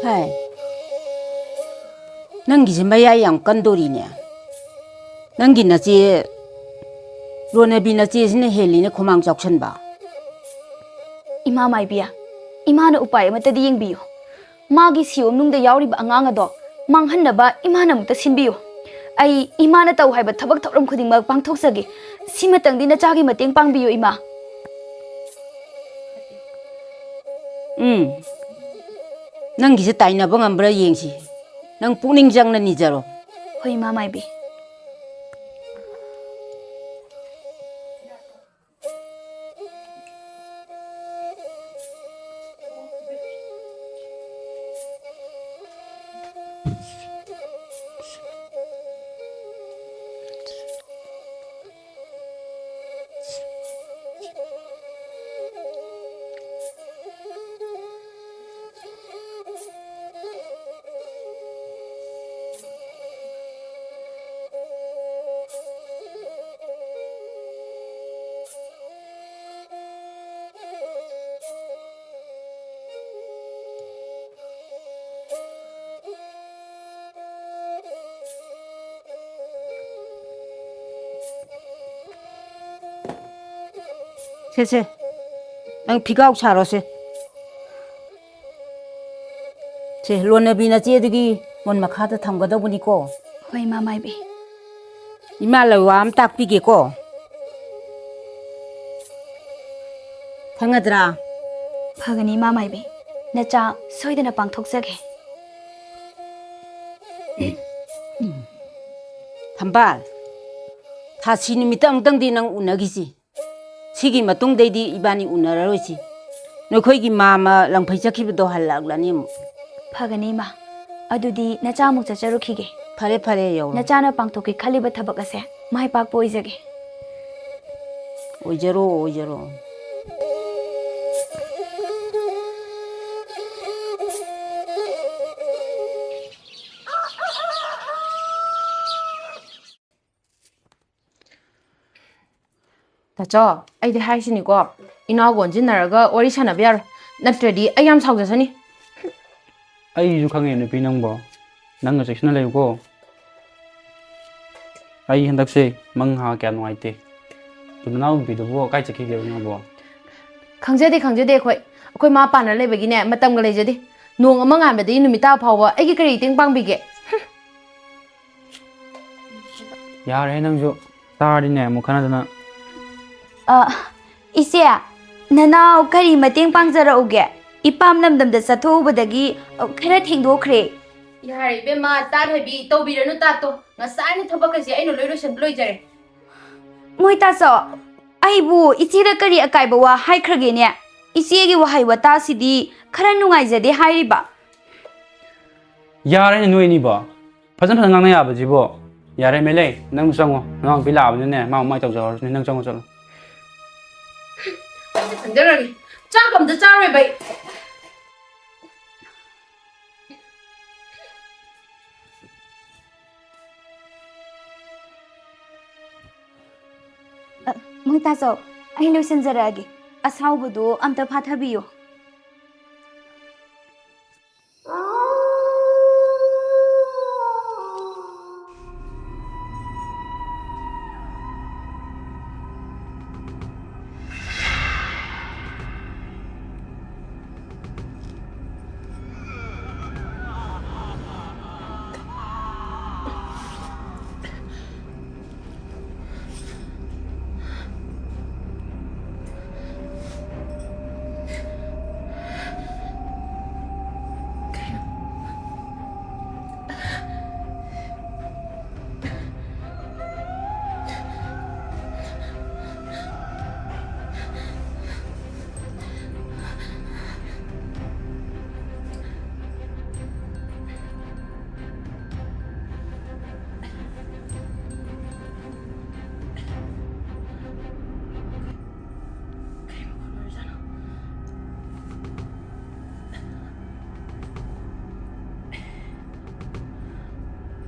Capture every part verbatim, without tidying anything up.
ꯍꯥꯏ, ꯅꯪꯒꯤꯁꯦ ꯃꯌꯥꯏ ꯌꯥꯝ ꯀꯟꯗꯣꯔꯤꯅꯦ꯫ ꯅꯪꯒꯤ ꯅꯆꯦ, ꯔꯣꯅꯕꯤ ꯅꯆꯦꯁꯤꯅ ꯍꯦꯜꯂꯤꯅꯦ ꯈꯨꯃꯥꯡ ꯆꯥꯎꯁꯟꯕ꯫ ꯏꯃꯥ ꯃꯥꯏꯕꯤ, ꯏꯃꯥꯅ ꯎꯄꯥꯏ ꯑꯃꯠꯇꯗꯤ ꯌꯦꯡꯕꯤꯌꯨ꯫ ꯃꯥꯒꯤ ꯁꯤꯌꯣꯝꯅꯨꯡꯗ ꯌꯥꯎꯔꯤꯕ ꯑꯉꯥꯡ ꯑꯗꯣ ꯃꯥꯡꯍꯟꯅꯕ ꯏꯃꯥꯅ ꯑꯃꯨꯛꯇ ꯁꯤꯟꯕꯤꯌꯨ꯫ ꯑꯩ ꯏꯃꯥꯅ ꯇꯧ ꯍꯥꯏꯕ ꯊꯕꯛ ꯊꯧꯔꯝ ꯈꯨꯗꯤꯡꯃꯛ ꯄꯥꯡꯊꯣꯛꯆꯒꯦ꯫ ꯁꯤꯃꯇꯪꯗꯤ ꯅꯆꯥꯒꯤ ꯃꯇꯦꯡ ꯄꯥꯡꯕꯤꯌꯨ, ꯏꯃꯥ꯫ ꯎꯝ꯫ ꯅꯪꯒꯤꯁꯦ ꯇꯥꯏꯅꯕ ꯉꯝꯕ꯭ꯔꯥ ꯌꯦꯡꯁꯤ꯫ ꯅꯪ ꯄꯨꯛꯅꯤꯡ ꯆꯪꯅ ꯅꯤꯖꯔꯣ꯫ ꯍꯣꯏ, ꯏꯃꯥ ꯃꯥꯏꯕꯤ꯫ ꯁꯦ, ꯁꯦ, ꯅꯪ ꯐꯤꯒꯥꯎ ꯁꯥꯔꯣꯁꯦ꯫ ꯁꯦ, ꯂꯣꯟꯅꯕꯤ ꯅꯆꯦꯗꯨꯒꯤ ꯃꯣꯟ ꯃꯈꯥꯗ ꯊꯝꯒꯗꯧꯕꯅꯤꯀꯣ꯫ ꯍꯣꯏ, ꯏꯃꯥ ꯃꯥꯏꯕꯤ꯫ ꯏꯃꯥ ꯂꯧ ꯋꯥ ꯑꯃ ꯇꯥꯛꯄꯤꯒꯦꯀꯣ꯫ ꯈꯪꯉꯗ꯭ꯔꯥ? ꯐꯒꯅꯤ, ꯏꯃꯥ ꯃꯥꯏꯕꯤ꯫ ꯅꯆꯥ ꯁꯣꯏꯗꯅ ꯄꯥꯡꯊꯣꯛꯆꯒꯦ꯫ ꯊꯝꯕꯥꯜ, ꯊꯥꯁꯤ ꯅꯨꯃꯤꯠꯇ ꯑꯃꯨꯛꯇꯪꯗꯤ ꯅꯪ ꯎꯅꯈꯤꯁꯤ꯫ ꯁꯤꯒꯤ ꯃꯇꯨꯡꯗꯩꯗꯤ ꯏꯕꯥꯅꯤ ꯎꯅꯔꯔꯣꯏꯁꯤ꯫ ꯅꯈꯣꯏꯒꯤ ꯃꯥꯃ ꯂꯪꯐꯩ ꯆꯠꯈꯤꯕꯗꯣ ꯍꯜꯂꯛꯂꯅꯤ ꯑꯃꯨꯛ꯫ ꯐꯒꯅꯤ, ꯏꯃꯥ꯫ ꯑꯗꯨꯗꯤ ꯅꯆꯥ ꯑꯃꯨꯛ ꯆꯠꯆꯔꯨꯈꯤꯒꯦ꯫ ꯐꯔꯦ, ꯐꯔꯦ, ꯌꯧꯔꯣ꯫ ꯅꯆꯥꯅ ꯄꯥꯡꯊꯣꯛꯀꯦ ꯈꯜꯂꯤꯕ ꯊꯕꯛ ꯑꯁꯦ ꯃꯥꯏ ꯄꯥꯛꯄ ꯑꯣꯏꯖꯒꯦ꯫ ꯑꯣꯏꯖꯔꯣ, ꯑꯣꯏꯖꯔꯣ꯫ ꯇꯥꯆꯧ, ꯑꯩꯗꯤ ꯍꯥꯏꯁꯤꯅꯤꯀꯣ, ꯏꯅꯥꯎꯒ ꯑꯣꯟꯁꯤꯟꯅꯔꯒ ꯋꯥꯔꯤ ꯁꯥꯟꯅꯕ ꯌꯥꯔꯣꯏ, ꯅꯠꯇ꯭ꯔꯗꯤ ꯑꯩ ꯌꯥꯝ ꯁꯥꯎꯖꯁꯅꯤ꯫ ꯑꯩꯁꯨ ꯈꯪꯉꯦ ꯅꯨꯄꯤ ꯅꯪꯕꯣ꯫ ꯅꯪꯅ ꯆꯦꯛꯁꯤꯟꯅ ꯂꯩꯌꯨꯀꯣ꯫ ꯑꯩ ꯍꯟꯗꯛꯁꯦ ꯃꯪ ꯍꯥ ꯀꯌꯥ ꯅꯨꯡꯉꯥꯏꯇꯦ꯫ ꯑꯗꯨ ꯅꯅꯥꯎ ꯅꯨꯄꯤꯗꯨꯕꯨ ꯀꯥꯏ ꯆꯠꯈꯤꯒꯦꯕ ꯃꯥꯕꯣ? ꯈꯪꯖꯗꯦ, ꯈꯪꯖꯗꯦ ꯑꯩꯈꯣꯏ꯫ ꯑꯩꯈꯣꯏ ꯃꯥ ꯄꯥꯟꯅ ꯂꯩꯕꯒꯤꯅꯦ ꯃꯇꯝꯒ ꯂꯩꯖꯗꯦ꯫ ꯅꯣꯡ ꯑꯃ ꯉꯥꯟꯕꯗꯒꯤ ꯅꯨꯃꯤꯠ ꯇꯥꯕ ꯐꯥꯎꯕ ꯑꯩꯒꯤ ꯀꯔꯤ ꯃꯇꯦꯡ ꯄꯥꯡꯕꯤꯒꯦ? ꯌꯥꯔꯦ ꯅꯪꯁꯨ꯫ ꯇꯥꯔꯗꯤꯅꯦ ꯑꯃꯨꯛ ꯈꯟꯅꯗꯅ꯫ ꯑ, ꯏꯆꯦ, ꯅꯅꯥꯎ ꯀꯔꯤ ꯃꯇꯦꯡ ꯄꯥꯡꯖꯔꯛꯎꯒꯦ? ꯏꯄꯥꯝ ꯂꯝꯗꯝꯗ ꯆꯠꯊꯣꯛꯎꯕꯗꯒꯤ, ꯑ, ꯈꯔ ꯊꯦꯡꯗꯣꯛꯈ꯭ꯔꯦ꯫ ꯌꯥꯔꯦ ꯏꯕꯦꯝꯃ, ꯇꯥ ꯊꯣꯏꯕꯤ, ꯇꯧꯕꯤꯔꯅꯨ ꯇꯥꯠꯇꯣ꯫ ꯉꯁꯥꯏꯅ ꯊꯕꯛ ꯀꯩꯁꯦ ꯑꯩꯅ ꯂꯣꯏ ꯂꯣꯏꯁꯟꯕ ꯂꯣꯏꯖꯔꯦ꯫ ꯃꯣꯏꯇꯥꯁꯣ, ꯑꯩꯕꯨ ꯏꯆꯦꯗ ꯀꯔꯤ ꯑꯀꯥꯏꯕ ꯋꯥ ꯍꯥꯏꯈ꯭ꯔꯒꯦꯅꯦ? ꯏꯆꯦꯒꯤ ꯋꯥꯍꯩ ꯋꯥꯇꯥꯁꯤꯗꯤ ꯈꯔ ꯅꯨꯡꯉꯥꯏꯖꯗꯦ ꯍꯥꯏꯔꯤꯕ꯫ ꯌꯥꯔꯦꯅꯦ ꯅꯣꯏ ꯑꯅꯤꯕꯣ꯫ ꯐꯖꯅ ꯐꯖꯅ ꯉꯥꯡꯅ ꯌꯥꯕꯁꯤꯕꯣ꯫ ꯌꯥꯔꯦ ꯃꯦꯂꯩ, ꯅꯪ ꯆꯪꯉꯣ꯫ ꯅꯅꯥꯎꯅꯨꯄꯤ ꯂꯥꯛꯑꯕꯅꯤꯅꯦ, ꯃꯥ ꯃꯥꯏ ꯇꯧꯖꯍꯧꯔꯁꯤꯅꯦ꯫ ꯅꯪ ꯆꯪꯉꯣ, ꯆꯠꯂꯣ꯫ ꯈꯪꯖꯔꯒꯦ꯫ ꯆꯥꯛ ꯑꯝꯇ ꯆꯥꯔꯣꯏꯕ ꯑꯩ꯫ ꯑ, ꯃꯣꯏꯇꯥꯆꯧ, ꯑꯩ ꯂꯣꯏꯁꯤꯟꯖꯔꯛꯑꯒꯦ꯫ ꯑꯁꯥꯎꯕꯗꯣ ꯑꯝꯇ ꯐꯥꯊꯕꯤꯌꯣ꯫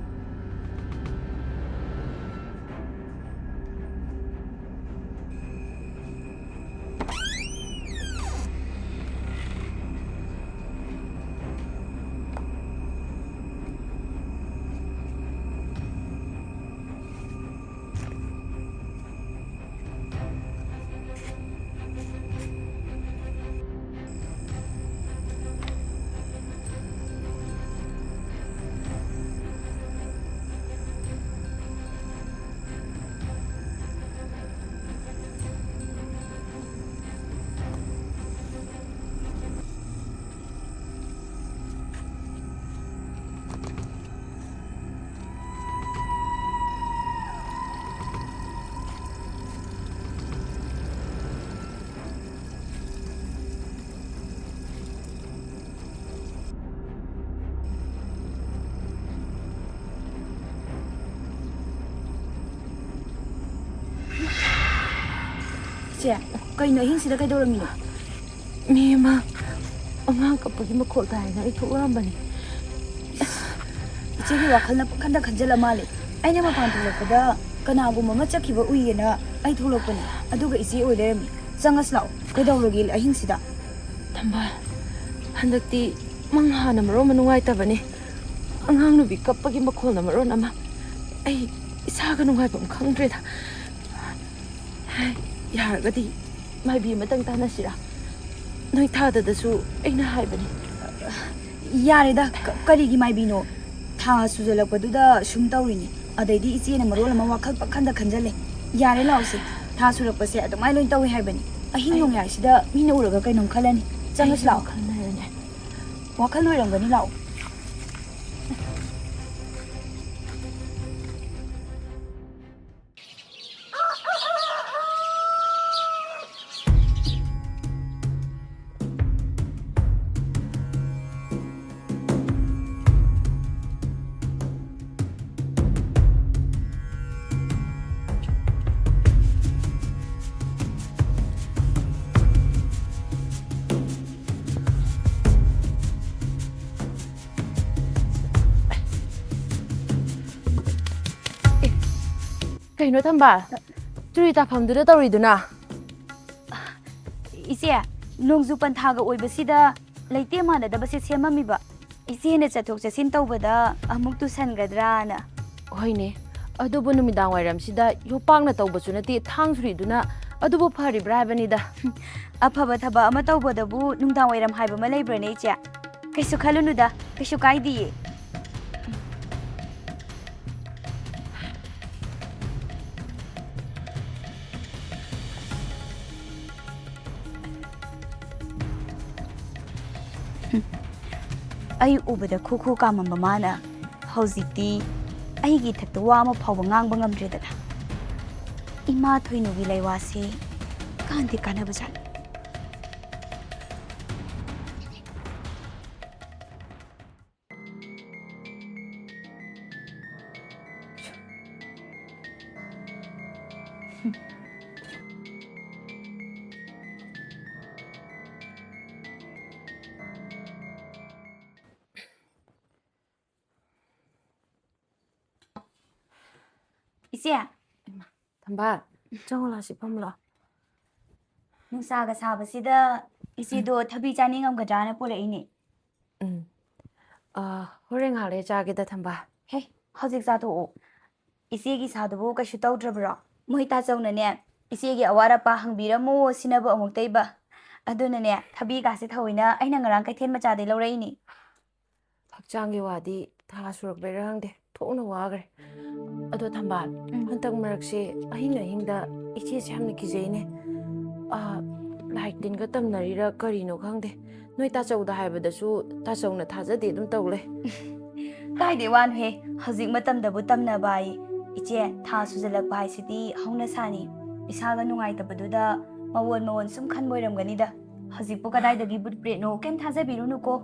ꯑꯦ, ꯀꯩꯅꯣ ꯑꯍꯤꯡꯁꯤꯗ ꯀꯩꯗꯧꯔꯝꯃꯤꯅꯣ? ꯃꯤ ꯑꯃ ꯑꯉꯥꯡ ꯀꯞꯄꯒꯤ ꯃꯈꯣꯜ ꯇꯥꯏꯅ ꯑꯩ ꯊꯣꯛꯂꯛꯑꯝꯕꯅꯤ꯫ ꯏꯆꯦꯒꯤ ꯋꯥꯈꯜꯅ ꯄꯪꯈꯟꯗ ꯈꯟꯖꯜꯂ ꯃꯥꯜꯂꯦ꯫ ꯑꯩꯅ ꯃꯄꯥꯟ ꯊꯣꯛꯂꯛꯄꯗ ꯀꯅꯥꯒꯨꯝꯕ ꯑꯃ ꯆꯠꯈꯤꯕ ꯎꯏꯌꯦꯅ ꯑꯩ ꯊꯣꯛꯂꯛꯄꯅꯤ, ꯑꯗꯨꯒ ꯏꯆꯦ ꯑꯣꯏ ꯂꯩꯔꯝꯃꯤ꯫ ꯆꯪꯉꯁꯤ ꯂꯥꯛꯑꯣ, ꯀꯩꯗꯧꯔꯒꯦ ꯑꯍꯤꯡꯁꯤꯗ? ꯊꯝꯕꯥꯜ, ꯍꯟꯗꯛꯇꯤ ꯃꯪ ꯍꯥꯟꯅ ꯃꯔꯣꯟ ꯑꯃ ꯅꯨꯡꯉꯥꯏꯇꯕꯅꯦ꯫ ꯑꯉꯥꯡ ꯅꯨꯄꯤ ꯀꯞꯄꯒꯤ ꯃꯈꯣꯜꯅ ꯃꯔꯣꯟ ꯑꯃ꯫ ꯑꯩ ꯏꯁꯥꯒ ꯅꯨꯡꯉꯥꯏꯐꯝ ꯈꯪꯗ꯭ꯔꯦꯗ꯫ ꯌꯥꯔꯒꯗꯤ ꯃꯥꯏꯕꯤ ꯑꯃꯇꯪ ꯇꯥꯟꯅꯁꯤꯔꯥ? ꯅꯣꯏ ꯊꯥꯗꯗꯁꯨ ꯑꯩꯅ ꯍꯥꯏꯕꯅꯤ꯫ ꯌꯥꯔꯦꯗ, ꯀ-, ꯀꯔꯤꯒꯤ ꯃꯥꯏꯕꯤꯅꯣ? ꯊꯥ ꯁꯨꯖꯜꯂꯛꯄꯗꯨꯗ ꯁꯨꯝ ꯇꯧꯔꯤꯅꯤ꯫ ꯑꯗꯩꯗꯤ ꯏꯆꯦꯅ ꯃꯔꯣꯜ ꯑꯃ ꯋꯥꯈꯜ ꯄꯪꯈꯟꯗ ꯈꯟꯖꯜꯂꯦ꯫ ꯌꯥꯔꯦ, ꯂꯥꯛꯑꯣꯁꯦ꯫ ꯊꯥ ꯁꯨꯔꯛꯄꯁꯦ ꯑꯗꯨꯃꯥꯏꯅ ꯂꯣꯏ ꯇꯧꯏ ꯍꯥꯏꯕꯅꯤ꯫ ꯑꯍꯤꯡ ꯑꯩ ꯅꯣꯡꯌꯥꯏꯁꯤꯗ ꯃꯤꯅ ꯎꯔꯒ ꯀꯩꯅꯣꯝ ꯈꯜꯂꯅꯤ꯫ ꯆꯪꯉꯁꯤ ꯑꯩꯁꯨ ꯂꯥꯛꯑꯣ꯫ ꯈꯟꯅꯔꯅꯤ꯫ ꯋꯥꯈꯜ ꯂꯣꯏꯔꯝꯒꯅꯤ, ꯂꯥꯛꯑꯣ꯫ ꯀꯩꯅꯣ ꯊꯝꯕꯥꯜ? ꯆꯨꯔꯤ ꯇꯥꯐꯝꯗꯨꯗ ꯇꯧꯔꯤꯗꯨꯅ? ꯏꯆꯦ, ꯅꯣꯡꯖꯨ ꯄꯟꯊꯥꯒ ꯑꯣꯏꯕꯁꯤꯗ ꯂꯩꯇꯦꯝ ꯃꯥꯟꯅꯗꯕꯁꯦ ꯁꯦꯝꯃꯝꯃꯤꯕ꯫ ꯏꯆꯦꯅ ꯆꯠꯊꯣꯛ ꯆꯠꯁꯤꯟ ꯇꯧꯕꯗ ꯑꯃꯨꯛ ꯇꯨꯁꯟꯒꯗ꯭ꯔꯥꯅ꯫ ꯍꯣꯏꯅꯦ, ꯑꯗꯨꯕꯨ ꯅꯨꯃꯤꯗꯥꯡ ꯋꯥꯏꯔꯝꯁꯤꯗ ꯌꯣꯄꯥꯛꯅ ꯇꯧꯕꯁꯨ ꯅꯠꯇꯦ, ꯊꯥꯡ ꯁꯨꯔꯤꯗꯨꯅ ꯑꯗꯨꯕꯨ ꯐꯔꯤꯕ꯭ꯔꯥ ꯍꯥꯏꯕꯅꯤꯗ꯫ ꯑꯐꯕ ꯊꯕꯛ ꯑꯃ ꯇꯧꯕꯗꯕꯨ ꯅꯨꯡꯗꯥꯡ ꯋꯥꯏꯔꯝ ꯍꯥꯏꯕ ꯑꯃ ꯂꯩꯕ꯭ꯔꯅꯦ, ꯏꯆꯦ? ꯀꯩꯁꯨ ꯈꯜꯂꯨꯅꯨꯗ, ꯀꯩꯁꯨ ꯀꯥꯏꯗꯤꯌꯦ꯫ ꯑꯩ ꯎꯕꯗ ꯈꯨ ꯈꯨ ꯀꯥꯝꯃꯝꯕ ꯃꯥꯅ ꯍꯧꯖꯤꯛꯇꯤ ꯑꯩꯒꯤ ꯏꯊꯛꯇ ꯋꯥ ꯑꯃ ꯐꯥꯎꯕ ꯉꯥꯡꯕ ꯉꯝꯗ꯭ꯔꯦꯗꯅ꯫ ꯏꯃꯥ ꯊꯣꯏꯅꯨꯒꯤ ꯂꯩꯋꯥꯁꯦ ꯀꯥꯟꯗꯤ ꯀꯥꯟꯅꯕꯖꯥꯠꯅꯤ꯫ ꯆꯦ꯫ ꯊꯝꯕꯥꯜ, ꯆꯪꯉꯣ ꯂꯥꯛꯑꯣ, ꯁꯤ ꯐꯝꯃꯨ ꯂꯥꯛꯑꯣ꯫ ꯅꯨꯡꯁꯥꯒ ꯁꯥꯕꯁꯤꯗ ꯏꯆꯦꯗꯣ ꯊꯕꯤ ꯆꯥꯅꯤꯡꯉꯝꯒꯗ꯭ꯔꯥꯅ ꯄꯨꯔꯛꯏꯅꯦ꯫ ꯎꯝ꯫ ꯑꯥ, ꯍꯣꯔꯦꯟ ꯉꯥꯏꯍꯥꯛ ꯂꯩꯔ ꯆꯥꯒꯦꯗ, ꯊꯝꯕꯥꯜ꯫ ꯍꯦ, ꯍꯧꯖꯤꯛ ꯆꯥꯊꯣꯛꯑꯣ꯫ ꯏꯆꯦꯒꯤ ꯏꯁꯥꯗꯨꯕꯨ ꯀꯩꯁꯨ ꯇꯧꯗ꯭ꯔꯕ꯭ꯔꯣ? ꯃꯣꯏ ꯇꯥꯆꯧꯅꯅꯦ, ꯏꯆꯦꯒꯤ ꯑꯋꯥꯠ ꯑꯄꯥ ꯍꯪꯕꯤꯔꯝꯃꯣ ꯁꯤꯅꯕꯨ ꯑꯃꯨꯛꯇ ꯏꯕ꯫ ꯑꯗꯨꯅꯅꯦ, ꯊꯕꯤꯒꯥꯁꯦ ꯊꯑꯣꯏꯅ ꯑꯩꯅ ꯉꯔꯥꯡ ꯀꯩꯊꯦꯜ ꯃꯆꯥꯗꯩ ꯂꯧꯔꯛꯏꯅꯤ꯫ ꯍꯛꯆꯥꯡꯒꯤ ꯋꯥꯗꯤ ꯊꯥ ꯁꯨꯔꯛꯄꯩꯔꯥ ꯈꯪꯗꯦ, ꯊꯣꯛꯅ ꯋꯥꯈ꯭ꯔꯦ꯫ ꯑꯗꯣ ꯊꯝꯕꯥꯜ, ꯎꯝ꯫ ꯍꯟꯗꯛ ꯃꯔꯛꯁꯦ ꯑꯍꯤꯡ ꯑꯍꯤꯡꯗ ꯏꯆꯦꯁꯦ ꯌꯥꯝꯅ ꯀꯤꯖꯩꯅꯦ꯫ ꯑꯥ, ꯂꯥꯏ ꯇꯤꯟꯒ ꯇꯝꯅꯔꯤꯔꯥ ꯀꯔꯤꯅꯣ ꯈꯪꯗꯦ꯫ ꯅꯣꯏ ꯇꯥꯆꯧꯗ ꯍꯥꯏꯕꯗꯁꯨ ꯇꯥꯆꯧꯅ ꯊꯥꯖꯗꯦ ꯑꯗꯨꯝ ꯇꯧ ꯂꯩ꯫ ꯀꯥꯏꯗꯩ ꯋꯥꯅꯣꯍꯦ, ꯍꯧꯖꯤꯛ ꯃꯇꯝꯗꯕꯨ ꯇꯝꯅꯕ ꯍꯥꯏ꯫ ꯏꯆꯦ, ꯊꯥ ꯁꯨꯖꯜꯂꯛꯄ ꯍꯥꯏꯁꯤꯗꯤ ꯍꯧꯅ ꯁꯥꯅꯤ꯫ ꯏꯁꯥꯒ ꯅꯨꯡꯉꯥꯏꯇꯕꯗꯨꯗ ꯃꯑꯣꯟ ꯃꯑꯣꯟ ꯁꯨꯝ ꯈꯟꯕ ꯑꯣꯏꯔꯝꯒꯅꯤꯗ꯫ ꯍꯧꯖꯤꯛꯄꯨ ꯀꯗꯥꯏꯗꯒꯤ ꯕꯨꯠ ꯄ꯭ꯔꯦꯠꯅꯣ? ꯀꯩꯝ ꯊꯥꯖꯕꯤꯔꯨꯅꯨꯀꯣ꯫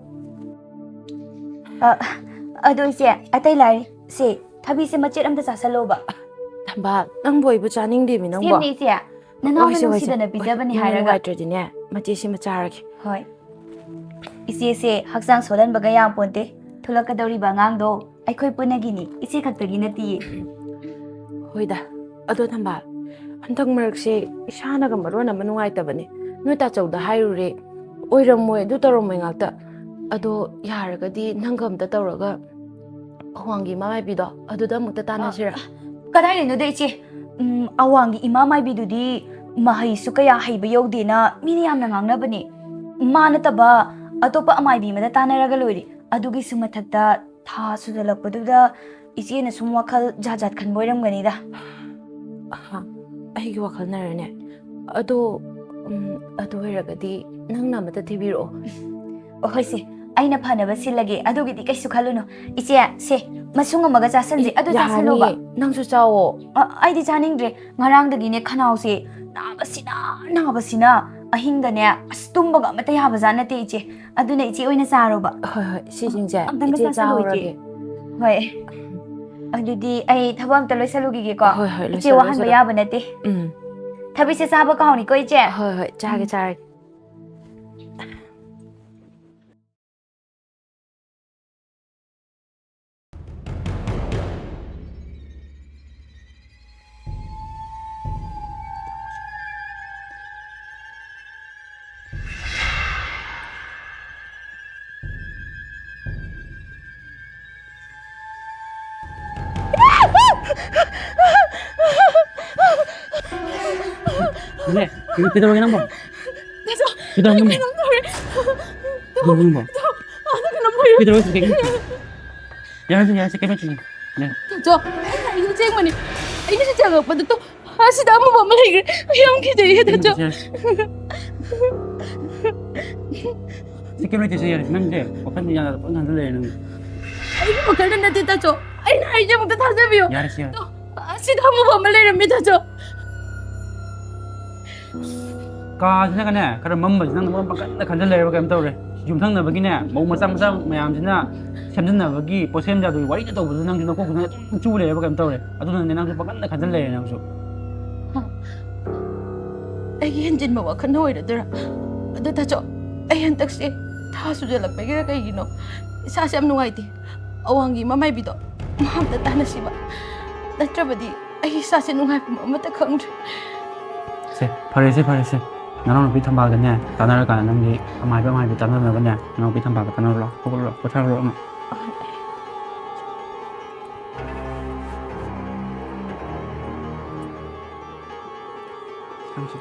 ꯑ, ꯑꯗꯣ ꯏꯆꯦ, ꯑꯇꯩ ꯂꯥꯏꯔꯤ꯫ ꯁꯦ, ꯊꯕꯤꯁꯦ ꯃꯆꯦꯠ ꯑꯝꯇ ꯆꯥꯁꯜꯂꯣꯕ꯫ ꯊꯝꯕꯥꯜ, ꯅꯪꯕꯨ ꯑꯩꯕꯨ ꯆꯥꯅꯤꯡꯗꯦꯃꯤ ꯅꯪꯕꯣ꯫ ꯁꯦꯝꯅꯦ ꯏꯆꯦ, ꯅꯅꯥꯎꯅ ꯍꯣꯏꯁꯦ, ꯍꯣꯏꯁꯦ, ꯅꯨꯡꯁꯤꯗꯅ ꯍꯣꯏ, ꯄꯤꯖꯕꯅꯤ ꯅꯪꯅ ꯍꯥꯏꯔꯒ꯫ ꯅꯨꯡꯉꯥꯏꯇ꯭ꯔꯗꯤꯅꯦ, ꯃꯆꯦꯠꯁꯤꯃ ꯆꯥꯔꯒꯦ꯫ ꯍꯣꯏ꯫ ꯏꯆꯦꯁꯦ ꯍꯛꯆꯥꯡ ꯁꯣꯜꯍꯟꯕꯒ ꯌꯥꯝ ꯄꯣꯟꯇꯦ꯫ ꯊꯣꯛꯂꯛꯀꯗꯧꯔꯤꯕ ꯑꯉꯥꯡꯗꯣ ꯑꯩꯈꯣꯏ ꯄꯨꯟꯅꯒꯤꯅꯤ, ꯏꯆꯦ ꯈꯛꯇꯒꯤ ꯅꯠꯇꯤꯌꯦ꯫ ꯍꯣꯏꯗ, ꯑꯗꯣ ꯊꯝꯕꯥꯜ, ꯍꯟꯗꯛ ꯃꯔꯛꯁꯦ ꯏꯁꯥꯅꯒ ꯃꯔꯣꯟ ꯑꯃ ꯅꯨꯡꯉꯥꯏꯇꯕꯅꯦ꯫ ꯅꯣꯏ ꯇꯥꯆꯧꯗ ꯍꯥꯏꯔꯨꯔꯦ, ꯑꯣꯏꯔꯝꯃꯣꯏ, ꯑꯗꯨ ꯇꯧꯔꯝꯃꯣꯏ ꯉꯥꯛꯇ꯫ ꯑꯗꯣ ꯌꯥꯔꯒꯗꯤ ꯅꯪꯒ ꯑꯝꯇ ꯇꯧꯔꯒ ꯑꯋꯥꯡꯒꯤ ꯏꯃꯥ ꯃꯥꯏꯕꯤꯗꯣ ꯑꯗꯨꯗ ꯑꯃꯨꯛꯇ ꯇꯥꯟꯅꯁꯤꯔꯥ? ꯀꯗꯥꯏꯗꯩꯅꯣꯗ ꯏꯆꯦ? ꯎꯝ, ꯑꯋꯥꯡꯒꯤ ꯏꯃꯥ ꯃꯥꯏꯕꯤꯗꯨꯗꯤ ꯃꯍꯩꯁꯨ ꯀꯌꯥ ꯍꯩꯕ ꯌꯧꯗꯦꯅ ꯃꯤꯅ ꯌꯥꯝꯅ ꯉꯥꯡꯅꯕꯅꯦ꯫ ꯃꯥ ꯅꯠꯇꯕ ꯑꯇꯣꯞꯄ ꯑꯃꯥꯏꯕꯤ ꯑꯃꯗ ꯇꯥꯟꯅꯔꯒ ꯂꯣꯏꯔꯦ꯫ ꯑꯗꯨꯒꯤꯁꯨ ꯃꯊꯛꯇ ꯊꯥ ꯁꯨꯖꯜꯂꯛꯄꯗꯨꯗ ꯏꯆꯦꯅ ꯁꯨꯝ ꯋꯥꯈꯜ ꯖꯥꯠ ꯖꯥꯠ ꯈꯟꯕ ꯑꯣꯏꯔꯝꯒꯅꯤꯗ꯫ ꯑꯍꯥ, ꯑꯩꯒꯤ ꯋꯥꯈꯜꯅꯔꯅꯦ? ꯑꯗꯣ, ꯎꯝ, ꯑꯗꯨ ꯑꯣꯏꯔꯒꯗꯤ ꯅꯪꯅ ꯑꯃꯇ ꯊꯤꯕꯤꯔꯛꯑꯣ꯫ ꯑꯣ, ꯍꯣꯏ ꯁꯦ, ꯑꯩꯅ ꯐꯅꯕ ꯁꯤꯜꯂꯒꯦ, ꯑꯗꯨꯒꯤꯗꯤ ꯀꯩꯁꯨ ꯈꯜꯂꯨꯅꯨ꯫ ꯏꯆꯦ, ꯁꯦ, ꯃꯁꯨꯡ ꯑꯃꯒ ꯆꯥꯁꯟꯁꯦ, ꯑꯦ, ꯑꯗꯨ ꯆꯥꯁꯜꯂꯣꯕ꯫ ꯌꯥꯔꯅꯤꯌꯦ, ꯅꯪꯁꯨ ꯆꯥꯎꯋꯣ꯫ ꯑ, ꯑꯩꯗꯤ ꯆꯥꯅꯤꯡꯗ꯭ꯔꯦ, ꯉꯔꯥꯡꯗꯒꯤꯅꯦ ꯈꯅꯥꯎꯁꯦ ꯅꯥꯕꯁꯤꯅ, ꯅꯥꯕꯁꯤꯅ ꯑꯍꯤꯡꯗꯅꯦ ꯑꯁ ꯇꯨꯝꯕꯒ ꯑꯃꯠꯇ ꯌꯥꯕꯖꯥꯠ ꯅꯠꯇꯦ ꯏꯆꯦ, ꯑꯗꯨꯅ ꯏꯆꯦ ꯑꯣꯏꯅ ꯆꯥꯔꯣꯕ꯫ ꯍꯣꯏ, ꯍꯣꯏ, ꯁꯤꯁꯤꯡꯁꯦ ꯑꯝꯇꯪꯒ ꯏꯆꯦ ꯆꯥꯁꯜꯂꯣ, ꯏꯆꯦ꯫ ꯆꯥꯍꯧꯔꯒꯦ꯫ ꯍꯣꯏ꯫ ꯑꯗꯨꯗꯤ ꯑꯩ ꯊꯕꯛ ꯑꯝꯇ ꯂꯣꯏꯁꯜꯂꯨꯈꯤꯒꯦꯀꯣ꯫ ꯍꯣꯏ, ꯍꯣꯏ, ꯏꯆꯦ ꯂꯣꯏꯁꯜꯂꯣ, ꯋꯥꯍꯟꯕ ꯂꯣꯏꯁꯜꯂꯣ꯫ ꯌꯥꯕ ꯅꯠꯇꯦ꯫ ꯎꯝ꯫ ꯊꯕꯤꯁꯦ ꯆꯥꯕ ꯀꯥꯎꯅꯤꯀꯣ, ꯏꯆꯦ꯫ ꯍꯣꯏ, ꯍꯣꯏ, ꯆꯥꯒꯦ, ꯎꯝ꯫ ꯆꯥꯔꯒꯦ꯫ ꯅꯦ, ꯀꯩꯗꯧꯔꯒꯦ ꯅꯪꯕꯣ? ꯇꯥꯆꯧ, ꯀꯩꯗꯧꯔꯒꯦ ꯅꯪꯕꯣ? ꯀꯩꯅꯣꯝ ꯇꯧꯔꯦ꯫ ꯀꯩꯗꯧꯔꯒꯦ ꯅꯪꯕꯣ? ꯑꯗ ꯀꯩꯅꯣꯝ ꯇꯧꯔꯦ꯫ ꯀꯩꯗꯧꯔꯒꯦ? ꯌꯥꯔꯦꯁꯦ, ꯌꯥꯔꯦꯁꯦ, ꯀꯩꯝ ꯂꯩꯇ꯭ꯌꯦ꯫ ꯌꯥꯔꯦ꯫ ꯇꯥꯆꯧ, ꯑꯩꯅ ꯑꯁꯦꯡꯕꯅꯤ꯫ ꯑꯩꯅꯁꯨ ꯆꯪꯉꯛꯄꯗ ꯇꯣ, ꯑꯁꯤꯗ ꯑꯃꯨꯕ ꯑꯃ ꯂꯩꯈ꯭ꯔꯦ꯫ ꯑꯩ ꯌꯥꯝ ꯀꯤꯖꯩꯌꯦ, ꯇꯥꯆꯧ꯫ ꯌꯥꯔꯦꯁꯦ, ꯌꯥꯔꯦꯁꯦ꯫ ꯁꯤ ꯀꯩꯝ ꯂꯩꯇꯦ, ꯁꯤ ꯌꯥꯔꯦ꯫ ꯅꯪꯁꯦ ꯋꯥꯈꯜ ꯌꯥꯝꯅ ꯄꯪꯈꯟ ꯈꯟꯖꯜ ꯂꯩꯔꯦ ꯅꯪ꯫ ꯑꯩꯒꯤ ꯋꯥꯈꯜꯗ ꯅꯠꯇꯦ, ꯇꯥꯆꯧ꯫ ꯑꯩꯅ ꯍꯥꯏꯁꯦ ꯑꯃꯨꯛꯇ ꯊꯥꯖꯕꯤꯌꯣ꯫ ꯌꯥꯔꯦꯁꯦ, ꯌꯥꯔꯦ꯫ ꯇꯣ, ꯑꯁꯤꯗ ꯑꯃꯨꯕ ꯑꯃ ꯂꯩꯔꯝꯃꯦ, ꯇꯥꯆꯧ꯫ ꯀꯥꯁꯤꯅꯒꯅꯦ, ꯈꯔ ꯃꯝꯕꯁꯤ ꯅꯪꯅ ꯃꯔꯣꯟ ꯄꯪꯈꯟꯗ ꯈꯟꯖꯜ ꯂꯩꯔꯕ ꯀꯩꯝ ꯇꯧꯔꯦ꯫ ꯌꯨꯝꯊꯪꯅꯕꯒꯤꯅꯦ, ꯃꯧ ꯃꯆꯥ ꯃꯆꯥ ꯃꯌꯥꯝꯁꯤꯅ ꯁꯦꯝꯖꯤꯟꯅꯕꯒꯤ, ꯄꯣꯠꯁꯦꯝ ꯖꯥꯗꯨꯒꯤ ꯋꯥꯔꯤꯗ ꯇꯧꯕꯗꯨ ꯅꯪꯁꯨ ꯅꯀꯣꯛꯇꯨꯅ ꯑꯗꯨꯝ ꯆꯨ ꯂꯩꯔꯕ ꯀꯩꯝ ꯇꯧꯔꯦ꯫ ꯑꯗꯨꯅꯅꯦ ꯅꯪꯁꯨ ꯄꯪꯈꯟꯗ ꯈꯟꯖꯜ ꯂꯩꯔꯦ ꯅꯪꯁꯨ꯫ ꯑꯩꯒꯤ ꯍꯦꯟꯖꯤꯟꯕ ꯋꯥꯈꯜꯅ ꯑꯣꯏꯔꯗꯣꯏꯔꯥ? ꯑꯗꯣ ꯇꯥꯆꯧ, ꯑꯩ ꯍꯟꯗꯛꯁꯦ ꯊꯥ ꯁꯨꯖꯜꯂꯛꯄꯒꯤꯔ ꯀꯩꯒꯤꯅꯣ ꯏꯁꯥꯁꯦ ꯌꯥꯝ ꯅꯨꯡꯉꯥꯏꯇꯦ꯫ ꯑꯋꯥꯡꯒꯤ ꯃꯃꯥꯏꯕꯤꯗꯣ ꯃꯥ ꯑꯝꯇ ꯇꯥꯟꯅꯁꯤꯕ꯫ ꯅꯠꯇ꯭ꯔꯕꯗꯤ ꯑꯩ ꯏꯁꯥꯁꯦ ꯅꯨꯡꯉꯥꯏꯐꯝ ꯑꯃꯠꯇ ꯈꯪꯗ꯭ꯔꯦ꯫ ꯁꯦ, ꯐꯔꯦꯁꯦ, ꯐꯔꯦꯁꯦ꯫ ꯅꯅꯥꯎꯅꯨꯄꯤ ꯊꯝꯕꯥꯜꯒꯅꯦ ꯇꯥꯟꯅꯔꯀꯥꯟꯗ ꯅꯪꯒꯤ ꯑꯃꯥꯏꯕ ꯑꯃꯥꯏꯕꯤ ꯇꯥꯟꯅꯅꯕꯅꯦ, ꯅꯅꯥꯎꯅꯨꯄꯤ ꯊꯝꯕꯥꯜꯒ ꯇꯥꯟꯅꯔꯨ ꯂꯥꯎ꯫ ꯍꯧꯒꯠꯂꯨ ꯂꯥꯎ, ꯄꯣꯊꯥꯔꯨ ꯂꯥꯎ ꯑꯃ꯫ ꯊꯝꯁꯤ꯫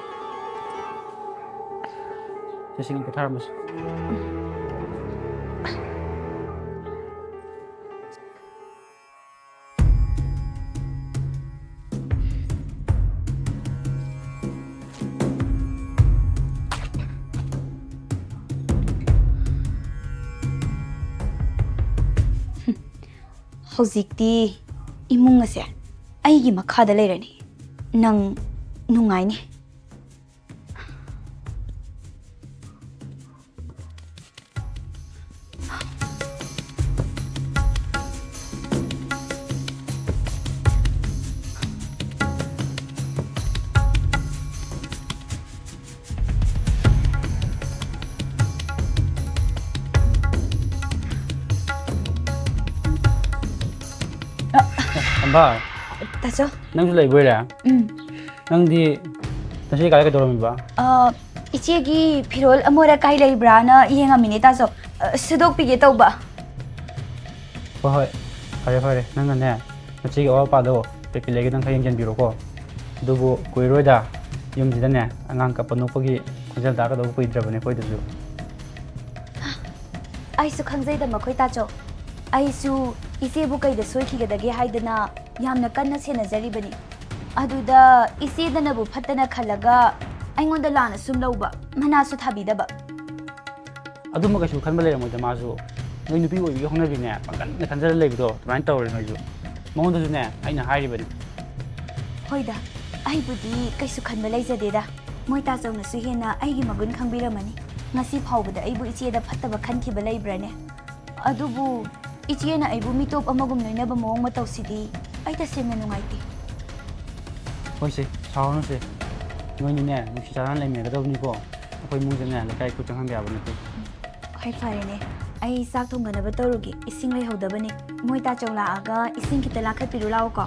ꯁꯦ, ꯁꯤꯒ ꯄꯣꯊꯥꯔꯝꯃꯁꯤ꯫ ꯍꯧꯖꯤꯛꯇꯤ ꯏꯃꯨꯡ ꯑꯁꯦ ꯑꯩꯒꯤ ꯃꯈꯥꯗ ꯂꯩꯔꯅꯤ꯫ ꯅꯪ ꯅꯨꯡꯉꯥꯏꯅꯤ꯫ ꯊꯝꯕꯥꯜ, ꯇꯥꯆꯧ꯫ ꯅꯪꯁꯨ ꯂꯩꯕꯣꯏꯔꯦ? ꯎꯝ꯫ ꯅꯪꯗꯤ ꯉꯁꯤ ꯀꯥꯏ ꯀꯩꯗꯧꯔꯝꯃꯤꯕ? ꯑ, ꯏꯆꯦꯒꯤ ꯐꯤꯔꯣꯜ ꯑꯃꯣꯠ ꯑꯀꯥꯏ ꯂꯩꯕ꯭ꯔꯥꯅ ꯌꯦꯡꯉꯝꯃꯤꯅꯦ, ꯇꯥꯆꯧ꯫ ꯑ, ꯁꯨꯗꯣꯛꯄꯤꯒꯦ ꯇꯧꯕ꯫ ꯍꯣꯏ, ꯍꯣꯏ, ꯐꯔꯦ, ꯐꯔꯦ꯫ ꯅꯪꯅꯅꯦ, ꯃꯆꯦꯒꯤ ꯑꯋꯥꯠ ꯑꯄꯥꯗꯣ ꯄꯦꯄꯤ ꯂꯩꯒꯗꯪ ꯈꯔ ꯌꯦꯡꯁꯤꯟꯕꯤꯔꯣꯀꯣ꯫ ꯑꯗꯨꯕꯨ ꯀꯨꯏꯔꯣꯏꯗ, ꯌꯨꯝꯁꯤꯗꯅꯦ ꯑꯉꯥꯡ ꯀꯞꯄ ꯅꯣꯛꯄꯒꯤ ꯈꯣꯟꯖꯦꯜ ꯇꯥꯒꯗꯧꯕ ꯀꯨꯏꯗ꯭ꯔꯕꯅꯦ ꯑꯩꯈꯣꯏꯗꯁꯨ꯫ ꯑꯩꯁꯨ ꯈꯪꯖꯩꯗ ꯃꯈꯣꯏ ꯇꯥꯆꯧ꯫ ꯑꯩꯁꯨ ꯏꯆꯦꯕꯨ ꯀꯩꯗ ꯁꯣꯏꯈꯤꯒꯗꯒꯦ ꯍꯥꯏꯗꯅ ꯌꯥꯝꯅ ꯀꯟꯅ ꯁꯦꯟꯅꯖꯔꯤꯕꯅꯤ꯫ ꯑꯗꯨꯗ ꯏꯆꯦꯗꯅꯕꯨ ꯐꯠꯇꯅ ꯈꯜꯂꯒ ꯑꯩꯉꯣꯟꯗ ꯂꯥꯟꯅ ꯁꯨꯝ ꯂꯧꯕ, ꯃꯅꯥꯁꯨ ꯊꯥꯕꯤꯗꯕ꯫ ꯑꯗꯨꯝꯕ ꯀꯩꯁꯨ ꯈꯟꯕ ꯂꯩꯔꯝꯃꯣꯏꯗ ꯃꯥꯁꯨ꯫ ꯅꯣꯏ ꯅꯨꯄꯤ ꯑꯣꯏꯕꯒꯤ ꯍꯧꯅꯕꯤꯅꯦ, ꯄꯪꯈꯟꯗ ꯈꯟꯖꯔ ꯂꯩꯕꯗꯣ ꯑꯗꯨꯃꯥꯏꯅ ꯇꯧꯔꯦ ꯅꯣꯏꯁꯨ꯫ ꯃꯉꯣꯟꯗꯁꯨꯅꯦ ꯑꯩꯅ ꯍꯥꯏꯔꯤꯕꯅꯤ꯫ ꯍꯣꯏꯗ, ꯑꯩꯕꯨꯗꯤ ꯀꯩꯁꯨ ꯈꯟꯕ ꯂꯩꯖꯗꯦꯗ꯫ ꯃꯣꯏ ꯇꯥꯆꯧꯅꯁꯨ ꯍꯦꯟꯅ ꯑꯩꯒꯤ ꯃꯒꯨꯟ ꯈꯪꯕꯤꯔꯝꯃꯅꯤ꯫ ꯉꯁꯤ ꯐꯥꯎꯕꯗ ꯑꯩꯕꯨ ꯏꯆꯦꯗ ꯐꯠꯇꯕ ꯈꯟꯈꯤꯕ ꯂꯩꯕ꯭ꯔꯅꯦ? ꯑꯗꯨꯕꯨ ꯏꯆꯦꯅ ꯑꯩꯕꯨ ꯃꯤꯇꯣꯞ ꯑꯃꯒꯨꯝ ꯂꯣꯏꯅꯕ ꯃꯑꯣꯡ ꯃꯇꯧꯁꯤꯗꯤ ꯑꯩ ꯇꯁꯦꯡꯅ ꯅꯨꯡꯉꯥꯏꯇꯦ꯫ ꯍꯣꯏꯁꯦ, ꯁꯥꯎꯔꯅꯨꯁꯦ꯫ ꯅꯣꯏꯅꯤꯅꯦ ꯅꯨꯡꯁꯤ ꯆꯥꯟꯅꯅ ꯂꯩꯃꯤꯟꯅꯒꯗꯕꯅꯤꯀꯣ꯫ ꯑꯩꯈꯣꯏ ꯏꯃꯨꯡꯗꯅꯦ ꯂꯩꯀꯥꯏ ꯈꯨꯠ ꯆꯪꯍꯟꯕ ꯌꯥꯕ ꯅꯠꯇꯦ꯫ ꯍꯣꯏ, ꯐꯔꯦꯅꯦ꯫ ꯑꯩ ꯆꯥꯛ ꯊꯣꯡꯒꯅꯕ ꯇꯧꯔꯨꯒꯦ꯫ ꯏꯁꯤꯡ ꯂꯩꯍꯧꯗꯕꯅꯤ꯫ ꯃꯣꯏ ꯇꯥꯆꯧ ꯂꯥꯛꯑꯒ ꯏꯁꯤꯡ ꯈꯤꯇ ꯂꯥꯈꯠꯄꯤꯔꯨ ꯂꯥꯛꯑꯣꯀꯣ꯫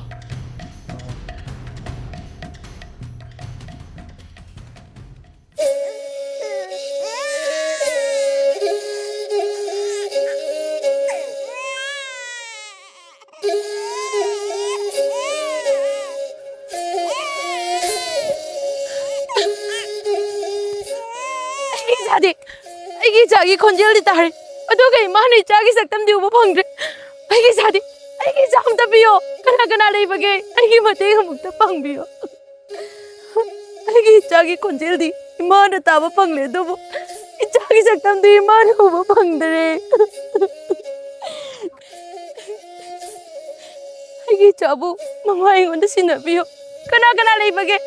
ꯑꯩꯒꯤ ꯏꯆꯥꯗꯤ, ꯑꯩꯒꯤ ꯏꯆꯥꯒꯤ ꯈꯣꯟꯖꯦꯜꯗꯤ ꯇꯥꯔꯦ, ꯑꯗꯨꯒ ꯏꯃꯥꯅ ꯏꯆꯥꯒꯤ ꯁꯛꯇꯝꯗꯤ ꯎꯕ ꯐꯪꯗ꯭ꯔꯦ꯫ ꯑꯩꯒꯤ ꯏꯆꯥꯗꯤ, ꯑꯩꯒꯤ ꯏꯆꯥ ꯑꯝꯇ ꯄꯤꯌꯣ꯫ ꯀꯅꯥ ꯀꯅꯥ ꯂꯩꯕꯒꯦ? ꯑꯩꯒꯤ ꯃꯇꯦꯡ ꯑꯃꯨꯛꯇ ꯄꯥꯡꯕꯤꯌꯣ꯫ ꯑꯩꯒꯤ ꯏꯆꯥꯒꯤ ꯈꯣꯟꯖꯦꯜꯗꯤ ꯏꯃꯥꯅ ꯇꯥꯕ ꯐꯪꯂꯦ, ꯑꯗꯨꯕꯨ ꯏꯆꯥꯒꯤ ꯁꯛꯇꯝꯗꯤ ꯏꯃꯥꯅ ꯎꯕ ꯐꯪꯗꯔꯦ꯫ ꯑꯩꯒꯤ ꯏꯆꯥꯕꯨ ꯃꯃꯥ ꯑꯩꯉꯣꯟꯗ ꯁꯤꯟꯅꯕꯤꯌꯨ꯫ ꯀꯅꯥ ꯀꯅꯥ ꯂꯩꯕꯒꯦ?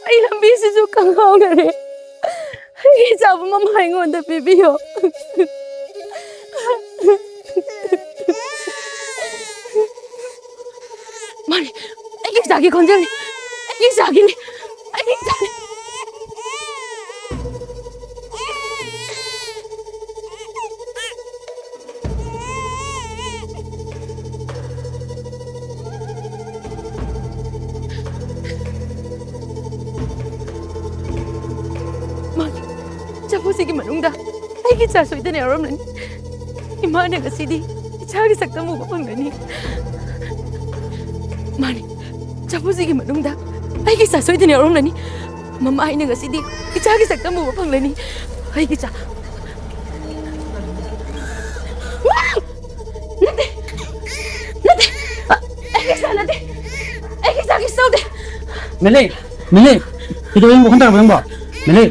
ꯑꯩ ꯂꯝꯕꯤꯁꯤꯁꯨ ꯈꯪꯍꯧꯗꯔꯦ꯫ ꯑꯩꯒꯤ ꯏꯆꯥꯕꯨ ꯃꯃꯥ ꯑꯩꯉꯣꯟꯗ ꯄꯤꯕꯤꯌꯨ꯫ ꯃꯥꯅꯦ, ꯑꯩꯒꯤ ꯏꯆꯥꯒꯤ ꯈꯣꯟꯖꯦꯜꯅꯤ꯫ ꯑꯩꯒꯤ ꯏꯆꯥꯒꯤꯅꯤ꯫ ꯑꯩꯒꯤ ꯏꯆꯥꯅꯤ꯫ ꯃꯥꯒꯤ ꯆꯐꯨꯁꯤꯒꯤ ꯃꯅꯨꯡꯗ ꯑꯩꯒꯤ ꯏꯆꯥ ꯁꯣꯏꯗꯅ ꯌꯥꯎꯔꯝꯂꯅꯤ꯫ ꯏꯃꯥꯅ ꯉꯁꯤꯗꯤ ꯏꯆꯥꯒꯤ ꯁꯛꯇꯝ ꯎꯕ ꯐꯪꯂꯅꯤ꯫ ꯃꯥꯅꯤ, ꯆꯐꯨꯁꯤꯒꯤ ꯃꯅꯨꯡꯗ ꯑꯩꯒꯤ ꯏꯆꯥ ꯁꯣꯏꯗꯅ ꯌꯥꯎꯔꯝꯂꯅꯤ꯫ ꯃꯃꯥ ꯑꯩꯅ ꯉꯁꯤꯗꯤ ꯏꯆꯥꯒꯤ ꯁꯛꯇꯝ ꯎꯕ ꯐꯪꯂꯅꯤ꯫ ꯑꯩꯒꯤ ꯏꯆꯥ꯫ ꯅꯠꯇꯦ! ꯅꯠꯇꯦ! ꯑ, ꯑꯩꯒꯤ ꯏꯆꯥ ꯅꯠꯇꯦ! ꯑꯩꯒꯤ ꯏꯆꯥ ꯀꯩꯁꯨ ꯇꯧꯗꯦ! ꯃꯤꯂꯤ! ꯃꯤꯂꯤ! ꯀꯩꯗꯧꯔꯒꯦ ꯅꯪꯕꯣ? ꯋꯥꯈꯜ ꯇꯥꯔꯕꯣ ꯅꯪꯕꯣ? ꯃꯤꯂꯤ!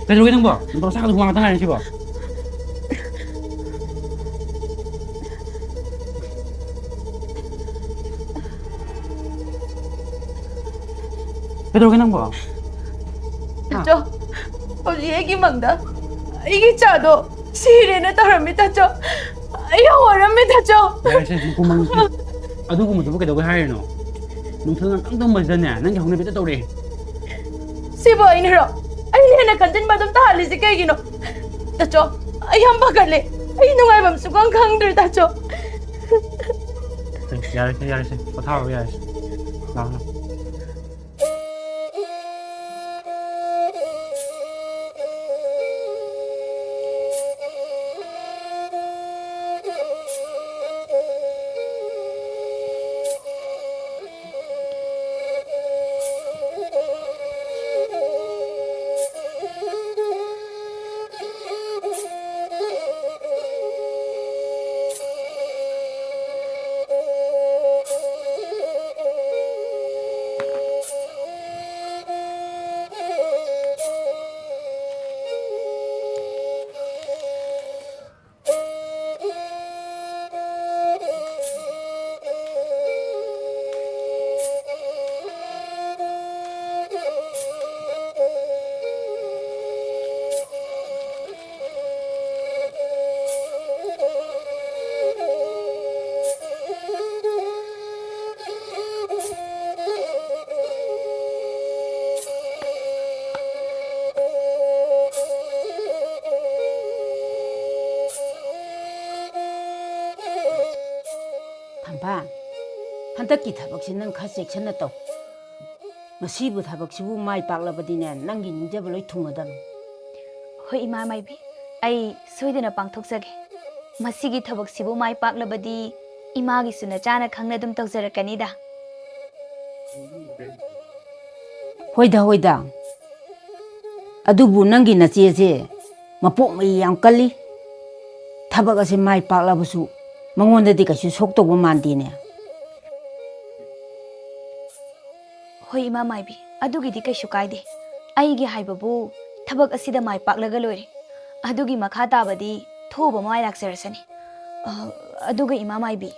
ꯀꯩꯗꯧꯔꯒꯦ ꯅꯪꯕꯣ? ꯅꯇꯣꯝ ꯁꯥꯒꯠꯂ ꯍꯨꯃꯥꯡ ꯉꯥꯛꯇ ꯉꯥꯏꯔꯤ ꯁꯤꯕꯣ? ꯀꯩꯗꯧꯔꯒꯦ ꯅꯪꯕꯣ? ꯍꯥ? ꯇꯥꯆꯧ, ꯍꯧꯖꯤꯛ ꯑꯩꯒꯤ ꯃꯪꯗ ꯑꯩꯒꯤ ꯏꯆꯥꯗꯣ ꯁꯤꯔꯦꯅ ꯇꯧꯔꯝꯃꯤ, ꯇꯥꯆꯧ꯫ ꯑꯩ ꯌꯥꯝ ꯋꯥꯔꯝꯃꯤ, ꯇꯥꯆꯧ꯫ ꯌꯥꯔꯦꯁꯦ, ꯃꯈꯨꯝ ꯃꯪ-, ꯑꯗꯨꯒꯨꯝꯕꯗꯨꯕꯨ ꯀꯩꯗꯧꯕꯩ ꯍꯥꯏꯔꯤꯅꯣ? ꯅꯨꯡꯊꯤꯜ ꯉꯥꯛꯇꯪ ꯇꯨꯝꯕꯁꯤꯗꯅꯦ, ꯅꯪꯒꯤ ꯍꯧꯅꯕꯤꯗ ꯇꯧꯔꯛꯑꯦ꯫ ꯁꯤꯕꯨ ꯑꯩꯅꯔꯣ? ꯑꯩꯅ ꯍꯦꯟꯅ ꯈꯟꯖꯤꯟꯕ ꯑꯗꯨꯝ ꯇꯥꯍꯜꯂꯤꯁꯤ ꯀꯩꯒꯤꯅꯣ? ꯇꯥꯆꯧ, ꯑꯩ ꯌꯥꯝ ꯄꯥꯈꯠꯂꯦ꯫ ꯑꯩ ꯅꯨꯡꯉꯥꯏꯐꯝ ꯁꯨꯈꯪ ꯈꯪꯗ꯭ꯔꯦ, ꯇꯥꯆꯧ꯫ ꯌꯥꯔꯦꯁꯦ, ꯌꯥꯔꯦꯁꯦ, ꯄꯣꯊꯥꯔꯣ, ꯌꯥꯔꯦꯁꯦ꯫ ꯂꯥꯛꯑꯣ, ꯂꯥꯛꯑꯣ꯫ ꯊꯝꯕꯥꯜ, ꯍꯟꯗꯛꯀꯤ ꯊꯕꯛꯁꯤ ꯅꯪ ꯈꯔ ꯆꯦꯛꯁꯤꯟꯅ ꯇꯧ꯫ ꯃꯁꯤꯕꯨ ꯊꯕꯛꯁꯤꯕꯨ ꯃꯥꯏ ꯄꯥꯛꯂꯕꯗꯤꯅꯦ, ꯅꯪꯒꯤ ꯅꯤꯡꯖꯕ ꯂꯣꯏ ꯊꯨꯡꯉꯗꯕꯅꯤ꯫ ꯍꯣꯏ, ꯏꯃꯥ ꯃꯥꯏꯕꯤ, ꯑꯩ ꯁꯣꯏꯗꯅ ꯄꯥꯡꯊꯣꯛꯆꯒꯦ꯫ ꯃꯁꯤꯒꯤ ꯊꯕꯛꯁꯤꯕꯨ ꯃꯥꯏ ꯄꯥꯛꯂꯕꯗꯤ ꯏꯃꯥꯒꯤꯁꯨ ꯅꯆꯥꯅ ꯈꯪꯅ ꯑꯗꯨꯝ ꯇꯧꯖꯔꯛꯀꯅꯤꯗ꯫ ꯍꯣꯏꯗ, ꯍꯣꯏꯗ꯫ ꯑꯗꯨꯕꯨ ꯅꯪꯒꯤ ꯅꯆꯦꯁꯦ ꯃꯄꯣꯛ ꯃꯍꯩ ꯌꯥꯝ ꯀꯜꯂꯤ꯫ ꯊꯕꯛ ꯑꯁꯤ ꯃꯥꯏ ꯄꯥꯛꯂꯕꯁꯨ ꯃꯉꯣꯟꯗꯗꯤ ꯀꯩꯁꯨ ꯁꯣꯛꯇꯧꯕ ꯃꯥꯟꯗꯦꯅꯦ꯫ ꯍꯣꯏ, ꯏꯃꯥ ꯃꯥꯏꯕꯤ, ꯑꯗꯨꯒꯤꯗꯤ ꯀꯩꯁꯨ ꯀꯥꯏꯗꯦ꯫ ꯑꯩꯒꯤ ꯍꯥꯏꯕꯕꯨ ꯊꯕꯛ ꯑꯁꯤꯗ ꯃꯥꯏ ꯄꯥꯛꯂꯒ ꯂꯣꯏꯔꯦ꯫ ꯑꯗꯨꯒꯤ ꯃꯈꯥ ꯇꯥꯕꯗꯤ ꯊꯣꯛꯎꯕ ꯃꯥꯏ ꯂꯥꯛꯆꯔꯁꯅꯤ꯫ ꯑ, ꯑꯗꯨꯒ ꯏꯃꯥ ꯃꯥꯏꯕꯤ,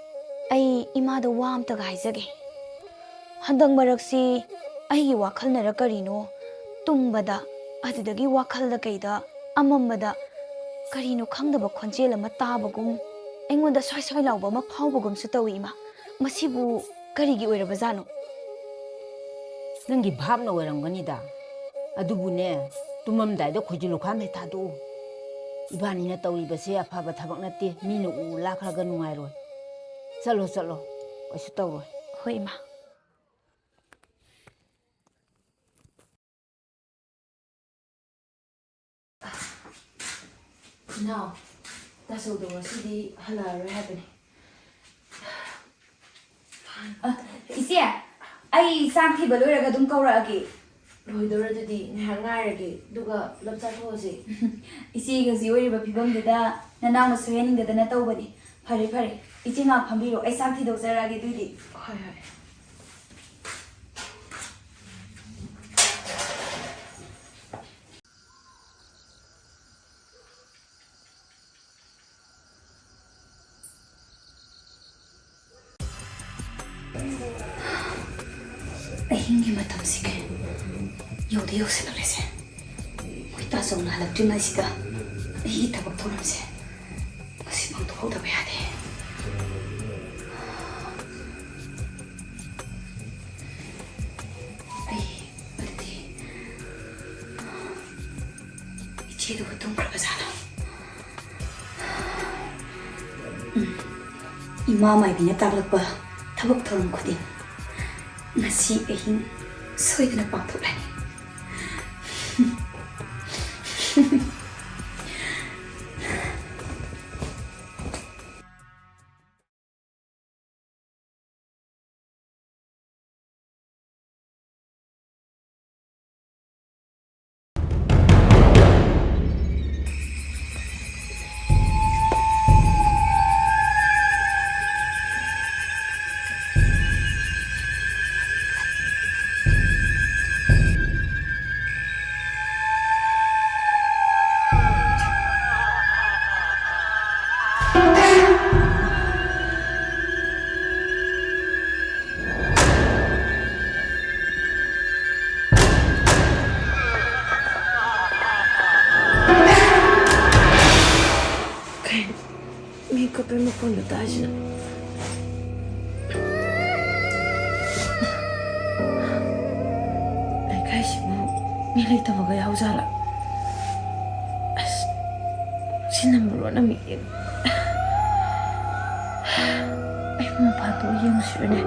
ꯑꯩ ꯏꯃꯥꯗ ꯋꯥ ꯑꯝꯇꯒ ꯍꯥꯏꯖꯒꯦ꯫ ꯍꯟꯗꯛ ꯃꯔꯛꯁꯤ ꯑꯩꯒꯤ ꯋꯥꯈꯜꯅꯔ ꯀꯔꯤꯅꯣ, ꯇꯨꯝꯕꯗ, ꯑꯗꯨꯗꯒꯤ ꯋꯥꯈꯜꯗ ꯀꯩꯗ, ꯑꯃꯝꯕꯗ ꯀꯔꯤꯅꯣ ꯈꯪꯗꯕ ꯈꯣꯟꯖꯦꯜ ꯑꯃ ꯇꯥꯕꯒꯨꯝ, ꯑꯩꯉꯣꯟꯗ ꯁ꯭ꯋꯥꯏ ꯁ꯭ꯋꯥꯏ ꯂꯥꯎꯕ ꯑꯃ ꯐꯥꯎꯕꯒꯨꯝꯁꯨ ꯇꯧꯏ, ꯏꯃꯥ꯫ ꯃꯁꯤꯕꯨ ꯀꯔꯤꯒꯤ ꯑꯣꯏꯔꯕꯖꯥꯠꯅꯣ? ꯅꯪꯒꯤ ꯚꯥꯞꯅ ꯑꯣꯏꯔꯝꯒꯅꯤꯗ꯫ ꯑꯗꯨꯕꯨꯅꯦ, ꯇꯨꯝꯃꯝꯗꯥꯏꯗ ꯈꯣꯏꯖꯨ ꯂꯨꯈꯥꯝ ꯍꯦꯛ ꯊꯥꯗꯣꯛꯎ꯫ ꯏꯕꯥꯅꯤꯅ ꯇꯧꯔꯤꯕꯁꯦ ꯑꯐꯕ ꯊꯕꯛ ꯅꯠꯇꯦ, ꯃꯤꯅ ꯎ ꯂꯥꯛꯈ꯭ꯔꯒ ꯅꯨꯡꯉꯥꯏꯔꯣꯏ꯫ ꯆꯠꯂꯣ, ꯆꯠꯂꯣ, ꯀꯩꯁꯨ ꯇꯧꯔꯣꯏ꯫ ꯍꯣꯏ, ꯏꯃꯥ꯫ ꯏꯅꯥꯎ, ꯇꯥꯆꯧꯗꯣ ꯉꯁꯤꯗꯤ ꯍꯜꯂꯛꯑꯔꯣꯏ ꯍꯥꯏꯕꯅꯤ꯫ ꯑ, ꯏꯆꯦ, ꯑꯩ ꯆꯥꯛ ꯊꯤꯕ ꯂꯣꯏꯔꯒ ꯑꯗꯨꯝ ꯀꯧꯔꯛꯑꯒꯦ꯫ ꯂꯣꯏꯗꯧꯔꯦ, ꯑꯗꯨꯗꯤ ꯉꯥꯏꯍꯥꯛ ꯉꯥꯏꯔꯒꯦ, ꯑꯗꯨꯒ ꯄꯨꯂꯞ ꯆꯥꯊꯣꯛꯑꯁꯦ꯫ ꯏꯆꯦꯒꯤ ꯍꯧꯖꯤꯛ ꯑꯣꯏꯔꯤꯕ ꯐꯤꯕꯝꯗꯨꯗ ꯅꯅꯥꯎꯅ ꯁꯣꯏꯍꯟꯅꯤꯡꯗꯗꯅ ꯇꯧꯕꯅꯤ꯫ ꯐꯔꯦ, ꯐꯔꯦ, ꯏꯆꯦ ꯉꯥꯏꯍꯥꯛ ꯐꯝꯕꯤꯔꯣ, ꯑꯩ ꯆꯥꯛ ꯊꯤꯗꯣꯛꯆꯔꯛꯑꯒꯦ ꯑꯗꯨꯏꯗꯤ꯫ ꯍꯣꯏ, ꯍꯣꯏ꯫ ꯑꯍꯤꯡꯒꯤ ꯃꯇꯝꯁꯤꯒ ꯌꯧꯗꯤ ꯌꯧꯁꯤꯜꯂꯛꯂꯦꯁꯦ꯫ ꯃꯣꯏ ꯇꯥꯆꯧꯅ ꯍꯜꯂꯛꯇ꯭ꯔꯤꯉꯩꯁꯤꯗ ꯑꯩꯒꯤ ꯊꯕꯛ ꯊꯧꯔꯝꯁꯦ ꯉꯁꯤ ꯄꯥꯡꯊꯣꯛꯍꯧꯗꯕ ꯌꯥꯗꯦ꯫ ꯑꯩ ꯑꯗꯨꯗꯤ ꯏꯆꯦꯗꯨꯕꯨ ꯇꯨꯝꯈ꯭ꯔꯕ ꯖꯥꯠꯂꯣ? ꯎꯝ, ꯏꯃꯥ ꯃꯥꯏꯕꯤꯅ ꯇꯥꯛꯂꯛꯄ ꯊꯕꯛ ꯊꯧꯔꯝ ꯈꯨꯗꯤꯡ ꯉꯁꯤ ꯑꯍꯤꯡ ꯁꯣꯏꯗꯅ ꯄꯥꯡꯊꯣꯛꯂꯅꯤ꯫ ꯃꯤ ꯀꯞꯄꯩ ꯃꯈꯣꯟꯗꯣ ꯇꯥꯏꯁꯤꯅ꯫ ꯂꯩꯀꯥꯏꯁꯤꯕꯨ ꯃꯤ ꯂꯩꯇꯕꯒ ꯌꯥꯎꯖꯥꯠꯂꯥ? ꯑꯁ, ꯁꯤꯅ ꯃꯔꯣꯟ ꯑꯃ ꯃꯤꯠꯌꯦꯡ꯫ ꯑꯩ ꯃꯄꯥꯟ ꯊꯣꯛꯑ ꯌꯦꯡꯉꯨꯁꯤꯔꯅꯦ?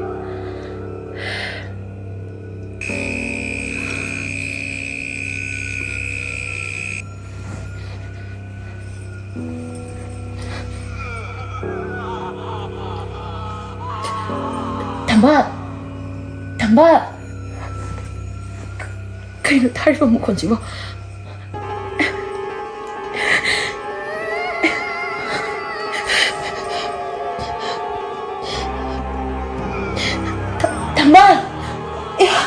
ꯊꯝꯕꯥꯜ! ꯊꯝꯕꯥꯜ! ꯀꯩꯅꯣ ꯊꯥꯔꯤꯕ ꯃꯈꯣꯟꯁꯤꯕꯣ? ꯊ-, ꯊꯝꯕꯥꯜ! ꯑꯌꯥ!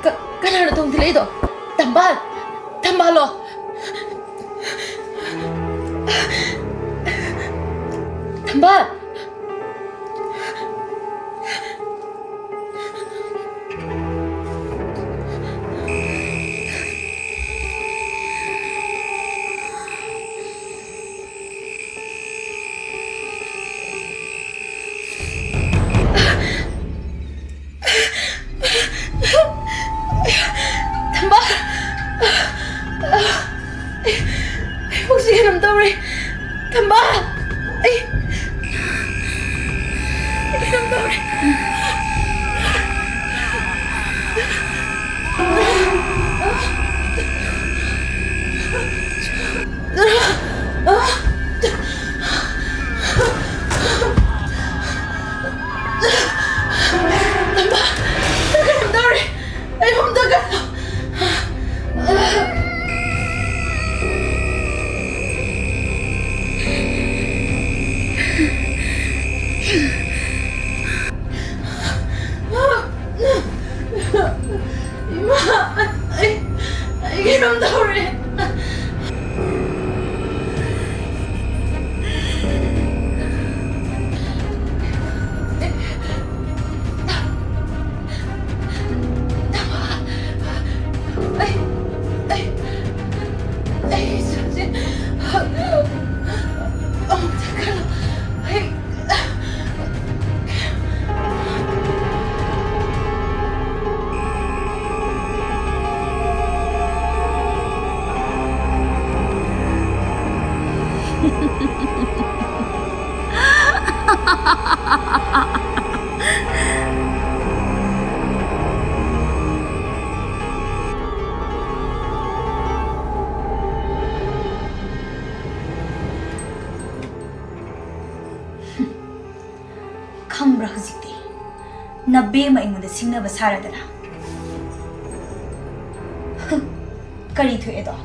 ꯀ-, ꯀꯅꯥꯅꯣ ꯊꯣꯡ ꯊꯤꯜꯂꯛꯏꯗꯣ? ꯊꯝꯕꯥꯜ! ꯊꯝꯕꯥꯜꯂꯣ! ꯊꯝꯕꯥꯜ! ꯊꯝꯕꯥꯜ! ꯑꯩ, ꯑꯩ ꯄꯨꯛꯁꯤ ꯀꯩꯅꯣꯝ ꯇꯧꯔꯦ꯫ ꯊꯝꯕꯥꯜ! ꯑꯩ, ꯑꯩ ꯀꯩꯅꯣꯝ ꯇꯧꯔꯦ꯫ ꯊꯝꯕꯥꯜ! ꯀꯩꯅꯣꯝ ꯇꯧꯔꯦ! ꯑꯩ ꯍꯨꯝꯗ ꯀꯩꯅꯣ! ꯏꯃꯥ! ꯑꯩ, ꯑꯩ ꯀꯩꯅꯣꯝ ꯇꯧꯔꯦ! ꯊꯝꯕꯥꯜ! ꯅꯕꯦꯝꯃ ꯑꯩꯉꯣꯟꯗ ꯁꯤꯡꯅꯕ ꯁꯥꯔꯗꯅ꯫ ꯀꯔꯤ ꯊꯣꯛꯑꯦꯗꯣ?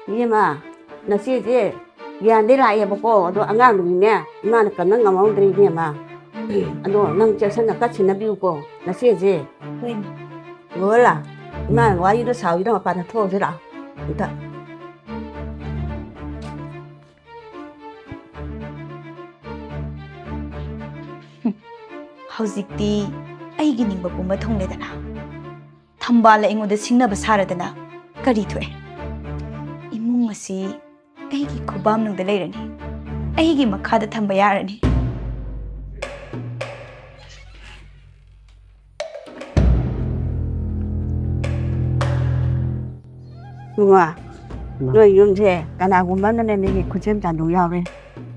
ꯏꯕꯦꯝꯃ, ꯅꯆꯦꯁꯦ ꯒ꯭ꯌꯥꯟꯗꯤ ꯂꯥꯛꯑꯦꯕꯀꯣ, ꯑꯗꯣ ꯑꯉꯥꯡꯗꯨꯅꯤꯅꯦ, ꯏꯃꯥꯅ ꯀꯟꯕ ꯉꯝꯍꯧꯗ꯭ꯔꯦ ꯏꯕꯦꯝꯃ꯫ ꯑꯗꯣ ꯅꯪ ꯆꯦꯛꯁꯤꯟꯅ ꯀꯠ ꯁꯦꯟꯅꯕꯤꯌꯨꯀꯣ ꯅꯆꯦꯁꯦ꯫ ꯍꯣꯏꯅꯦ꯫ ꯂꯣꯏꯔ ꯂꯥꯛꯑꯣ꯫ ꯏꯃꯥꯅ ꯋꯥꯔꯤꯗꯣ ꯁꯥꯎꯔꯤꯗꯣ ꯃꯄꯥꯟꯗ ꯊꯣꯛꯑꯁꯤ ꯂꯥꯛꯑꯣ ꯑꯝꯇ꯫ ꯍꯧꯖꯤꯛꯇꯤ ꯑꯩꯒꯤ ꯅꯤꯡꯕ ꯄꯨꯝꯕ ꯊꯨꯡꯂꯦꯗꯅ꯫ ꯊꯝꯕꯥꯜ ꯑꯩꯉꯣꯟꯗ ꯁꯤꯡꯅꯕ ꯁꯥꯔꯗꯅ ꯀꯔꯤ ꯊꯣꯛꯑꯦ? ꯏꯃꯨꯡ ꯑꯁꯤ ꯑꯩꯒꯤ ꯈꯨꯕꯥꯝꯅꯨꯡꯗ ꯂꯩꯔꯅꯤ, ꯑꯩꯒꯤ ꯃꯈꯥꯗ ꯊꯝꯕ ꯌꯥꯔꯅꯤ꯫ ꯏꯕꯨꯡꯉꯣ, ꯅꯣꯏ ꯌꯨꯝꯁꯦ ꯀꯅꯥꯒꯨꯝꯕ ꯑꯃꯅꯅꯦ ꯃꯤꯒꯤ ꯈꯨꯠꯁꯦꯝ ꯆꯥꯟꯗꯧ ꯌꯥꯎꯔꯦ꯫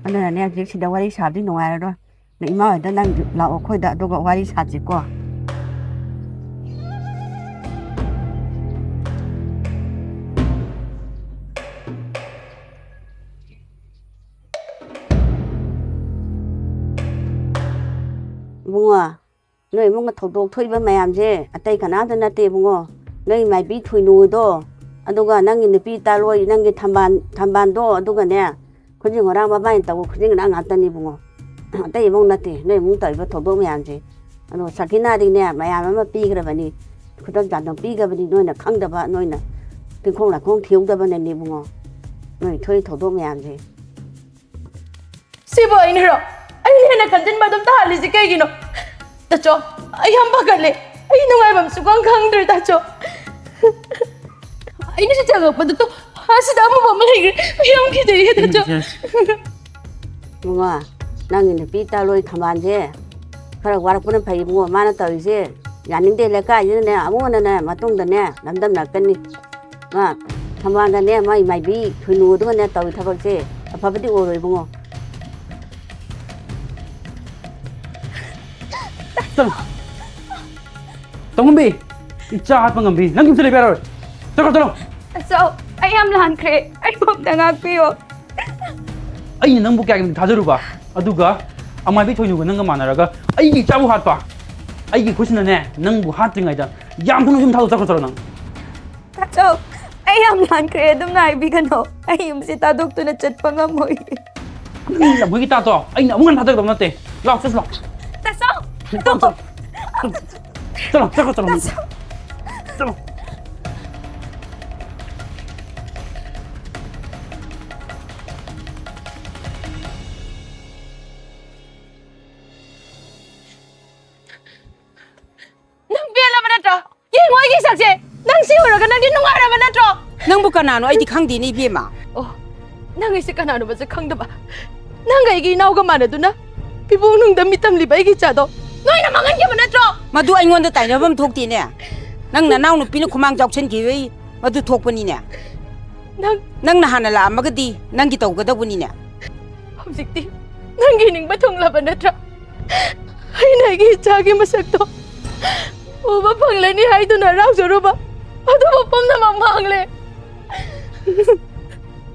ꯑꯗꯨꯅꯅꯦ ꯍꯧꯖꯤꯛ ꯁꯤꯗ ꯋꯥꯔꯤ ꯁꯥꯕꯗꯤ ꯅꯨꯡꯉꯥꯏꯔꯔꯣꯏ꯫ ꯅꯪ ꯏꯃꯥ ꯍꯣꯏꯗ ꯅꯪ ꯂꯥꯛꯑꯣ, ꯑꯩꯈꯣꯏꯗ, ꯑꯗꯨꯒ ꯋꯥꯔꯤ ꯁꯥꯁꯤꯀꯣ꯫ ꯏꯕꯨꯡꯉꯣ, ꯅꯣꯏ ꯏꯃꯨꯡꯒ ꯊꯧꯗꯣꯛ ꯊꯣꯛꯏꯕ ꯃꯌꯥꯝꯁꯦ ꯑꯇꯩ ꯀꯅꯥꯝꯇ ꯅꯠꯇꯦ ꯏꯕꯨꯡꯉꯣ꯫ ꯅꯣꯏ ꯃꯥꯏꯕꯤ ꯊꯣꯏꯅꯨꯗꯣ, ꯑꯗꯨꯒ ꯅꯪꯒꯤ ꯅꯨꯄꯤ ꯇꯥꯂꯣꯏ, ꯅꯪꯒꯤ ꯊꯝꯕꯥꯜ, ꯊꯝꯕꯥꯜꯗꯣ, ꯑꯗꯨꯒꯅꯦ, ꯈꯨꯖꯤꯡ ꯍꯣꯔꯥꯡ ꯃꯕꯥꯅꯤ ꯇꯧꯕ ꯈꯨꯖꯤꯡ ꯍꯣꯔꯥꯡ ꯉꯥꯛꯇꯅꯤ ꯏꯕꯨꯡꯉꯣ꯫ ꯑꯇꯩ ꯏꯃꯨꯡ ꯅꯠꯇꯦ, ꯅꯣꯏ ꯏꯃꯨꯡ ꯇꯧꯔꯤꯕ ꯊꯧꯗꯣꯛ ꯃꯌꯥꯝꯁꯦ꯫ ꯑꯗꯣ ꯁꯈꯤꯅꯥꯗꯤꯅꯦ ꯃꯌꯥꯝ ꯑꯃ ꯄꯤꯈ꯭ꯔꯕꯅꯤ, ꯈꯨꯗꯝ ꯆꯥꯗꯝ ꯄꯤꯈ꯭ꯔꯕꯅꯤ, ꯅꯣꯏꯅ ꯈꯪꯗꯕ, ꯅꯣꯏꯅ ꯇꯤꯡꯈꯣꯡ ꯂꯥꯏꯈꯣꯡ ꯊꯤꯍꯧꯗꯕꯅꯅꯦ ꯏꯕꯨꯡꯉꯣ, ꯅꯣꯏ ꯊꯣꯛꯏ ꯊꯧꯗꯣꯛ ꯃꯌꯥꯝꯁꯦ꯫ ꯁꯤꯕꯨ ꯑꯩꯅꯔꯣ? ꯑꯩꯅ ꯍꯦꯟꯅ ꯈꯟꯖꯤꯟꯕ ꯑꯗꯨꯝ ꯇꯥꯍꯜꯂꯤꯁꯤ ꯀꯩꯒꯤꯅꯣ? ꯇꯥꯆꯧ, ꯑꯩ ꯌꯥꯝ ꯄꯥꯈꯠꯂꯦ꯫ ꯑꯩ ꯅꯨꯡꯉꯥꯏꯐꯝ ꯁꯨꯈꯪ ꯈꯪꯗ꯭ꯔꯦ, ꯇꯥꯆꯧ꯫ ꯑꯩꯅ ꯁꯤ ꯆꯪꯉꯛꯄꯗ ꯇꯣ ꯑꯁꯤꯗ ꯑꯃꯨꯕ ꯑꯃ ꯂꯩꯈ꯭ꯔꯦ꯫ ꯑꯩ ꯌꯥꯝ ꯀꯤꯖꯩꯌꯦ, ꯇꯥꯆꯧ꯫ ꯏꯕꯨꯡꯉꯣ, ꯅꯪꯒꯤ ꯅꯨꯄꯤ ꯇꯥꯂꯣꯏ ꯊꯝꯕꯥꯜꯁꯦ ꯈꯔ ꯋꯥꯔꯛꯄꯅ ꯐꯩ ꯏꯕꯨꯡꯉꯣ꯫ ꯃꯥꯅ ꯇꯧꯔꯤꯁꯦ ꯌꯥꯅꯤꯡꯗꯦ꯫ ꯂꯩꯀꯥꯏꯁꯤꯗꯅꯦ ꯑꯃꯨꯛ ꯍꯟꯅꯅꯦ ꯃꯇꯨꯡꯗꯅꯦ ꯂꯝꯗꯝꯅꯔꯛꯀꯅꯤ꯫ ꯃꯥ ꯊꯝꯕꯥꯜꯒꯅꯦ ꯃꯥꯏ ꯃꯥꯏꯕꯤ ꯊꯣꯏꯅꯨ ꯑꯗꯨꯒꯅꯦ ꯇꯧꯔꯤ ꯊꯕꯛꯁꯦ ꯑꯐꯕꯗꯤ ꯑꯣꯏꯔꯣꯏ ꯏꯕꯨꯡꯉꯣ꯫ ꯆꯠꯂꯣ꯫ ꯇꯣꯡꯉꯝꯕꯤ, ꯏꯆꯥ ꯍꯥꯠꯄ ꯉꯝꯕꯤ ꯅꯪ ꯌꯨꯝꯁꯤꯗ ꯂꯩꯕ ꯌꯥꯔꯣꯏ꯫ ꯆꯠꯈ꯭ꯔꯣ, ꯆꯠꯂꯣ꯫ ꯑꯆꯧ, ꯑꯩ ꯌꯥꯝ ꯂꯥꯟꯈ꯭ꯔꯦ꯫ ꯑꯩꯕꯨ ꯑꯝꯇ ꯉꯥꯛꯄꯤꯌꯣ꯫ ꯑꯩꯅ ꯅꯪꯕꯨ ꯀꯌꯥꯒꯤ ꯃꯇꯤꯛ ꯊꯥꯖꯔꯨꯕ, ꯑꯗꯨꯒ ꯑꯃꯥꯏꯕꯤ ꯊꯣꯏꯅꯨꯒ ꯅꯪꯒ ꯃꯥꯟꯅꯔꯒ ꯑꯩꯒꯤ ꯏꯆꯥꯕꯨ ꯍꯥꯠꯄ꯫ ꯑꯩꯒꯤ ꯈꯨꯠꯁꯤꯅꯅꯦ ꯅꯪꯕꯨ ꯍꯥꯠꯇ꯭ꯔꯤꯉꯩꯗ ꯌꯥꯝ ꯊꯨꯅ ꯌꯨꯝ ꯊꯥꯗꯣꯛ ꯆꯠꯈ꯭ꯔꯣ, ꯆꯠꯂꯣ ꯅꯪ꯫ ꯇꯥꯆꯧ, ꯑꯩ ꯌꯥꯝ ꯂꯥꯟꯈ꯭ꯔꯦ, ꯑꯗꯨꯝꯅ ꯍꯥꯏꯕꯤꯒꯅꯣ꯫ ꯑꯩ ꯌꯨꯝꯁꯦ ꯊꯥꯗꯣꯛꯇꯨꯅ ꯆꯠꯄ ꯉꯝꯃꯣꯏ꯫ ꯅꯪ ꯂꯝꯍꯣꯏꯒꯤ ꯇꯥꯇꯣ ꯑꯩꯅ ꯑꯃꯨꯛ ꯍꯟꯅ ꯊꯥꯗꯣꯛꯀꯗꯕ ꯅꯠꯇꯦ꯫ ꯂꯥꯛꯑꯣ, ꯆꯠꯁꯤ ꯂꯥꯛꯑꯣ꯫ ꯇꯥꯆꯧ! ꯆꯠꯂꯣ, ꯆꯠꯂꯣ, ꯆꯠꯈ꯭ꯔꯣ, ꯆꯠꯂꯣ꯫ ꯇꯥꯆꯧ! ꯆꯠꯂꯣ꯫ ꯅꯪ ꯄꯦꯜꯂꯕ ꯅꯠꯇ꯭ꯔꯣ? ꯌꯦꯡꯉꯣ ꯑꯩꯒꯤ ꯁꯛꯁꯦ꯫ ꯅꯪ ꯁꯤ ꯎꯔꯒ ꯅꯪꯗꯤ ꯅꯨꯡꯉꯥꯏꯔꯕ ꯅꯠꯇ꯭ꯔꯣ? ꯅꯪꯕꯨ ꯀꯅꯥꯅꯣ? ꯑꯩꯗꯤ ꯈꯪꯗꯦꯅꯦ, ꯏꯕꯦꯝꯃ꯫ ꯑꯣ, ꯅꯪ ꯑꯩꯁꯦ ꯀꯅꯥꯅꯣꯕꯁꯦ ꯈꯪꯗꯕ? ꯅꯪꯒ ꯑꯩꯒꯤ ꯏꯅꯥꯎꯒ ꯃꯥꯟꯅꯗꯨꯅ ꯄꯤꯕꯣꯛꯅꯨꯡꯗ ꯃꯤꯠ ꯇꯝꯂꯤꯕ ꯑꯩꯒꯤ ꯏꯆꯥꯗꯣ ꯅꯣꯏꯅ ꯃꯥꯡꯍꯟꯈꯤꯕ ꯅꯠꯇ꯭ꯔꯣ? ꯃꯗꯨ ꯑꯩꯉꯣꯟꯗ ꯇꯥꯏꯅꯐꯝ ꯊꯣꯛꯇꯦꯅꯦ꯫ ꯅꯪ ꯅꯅꯥꯎ ꯅꯨꯄꯤꯅ ꯈꯨꯃꯥꯡ ꯆꯥꯎꯁꯤꯟꯈꯤꯕꯩ ꯃꯗꯨ ꯊꯣꯛꯄꯅꯤꯅꯦ꯫ ꯅꯪ ꯅꯪꯅ ꯍꯥꯟꯅ ꯂꯥꯛꯑꯝꯃꯒꯗꯤ ꯅꯪꯒꯤ ꯇꯧꯒꯗꯧꯕꯅꯤꯅꯦ꯫ ꯍꯧꯖꯤꯛꯇꯤ ꯅꯪꯒꯤ ꯅꯤꯡꯕ ꯊꯨꯡꯂꯕ ꯅꯠꯇ꯭ꯔꯥ? ꯑꯩꯅ ꯑꯩꯒꯤ ꯏꯆꯥꯒꯤ ꯃꯁꯛꯇꯣ ꯎꯕ ꯐꯪꯂꯅꯤ ꯍꯥꯏꯗꯨꯅ ꯍꯔꯥꯎꯖꯔꯨꯕ ꯑꯗꯨꯕꯨ ꯄꯨꯝꯅꯃꯛ ꯃꯥꯡꯂꯦ꯫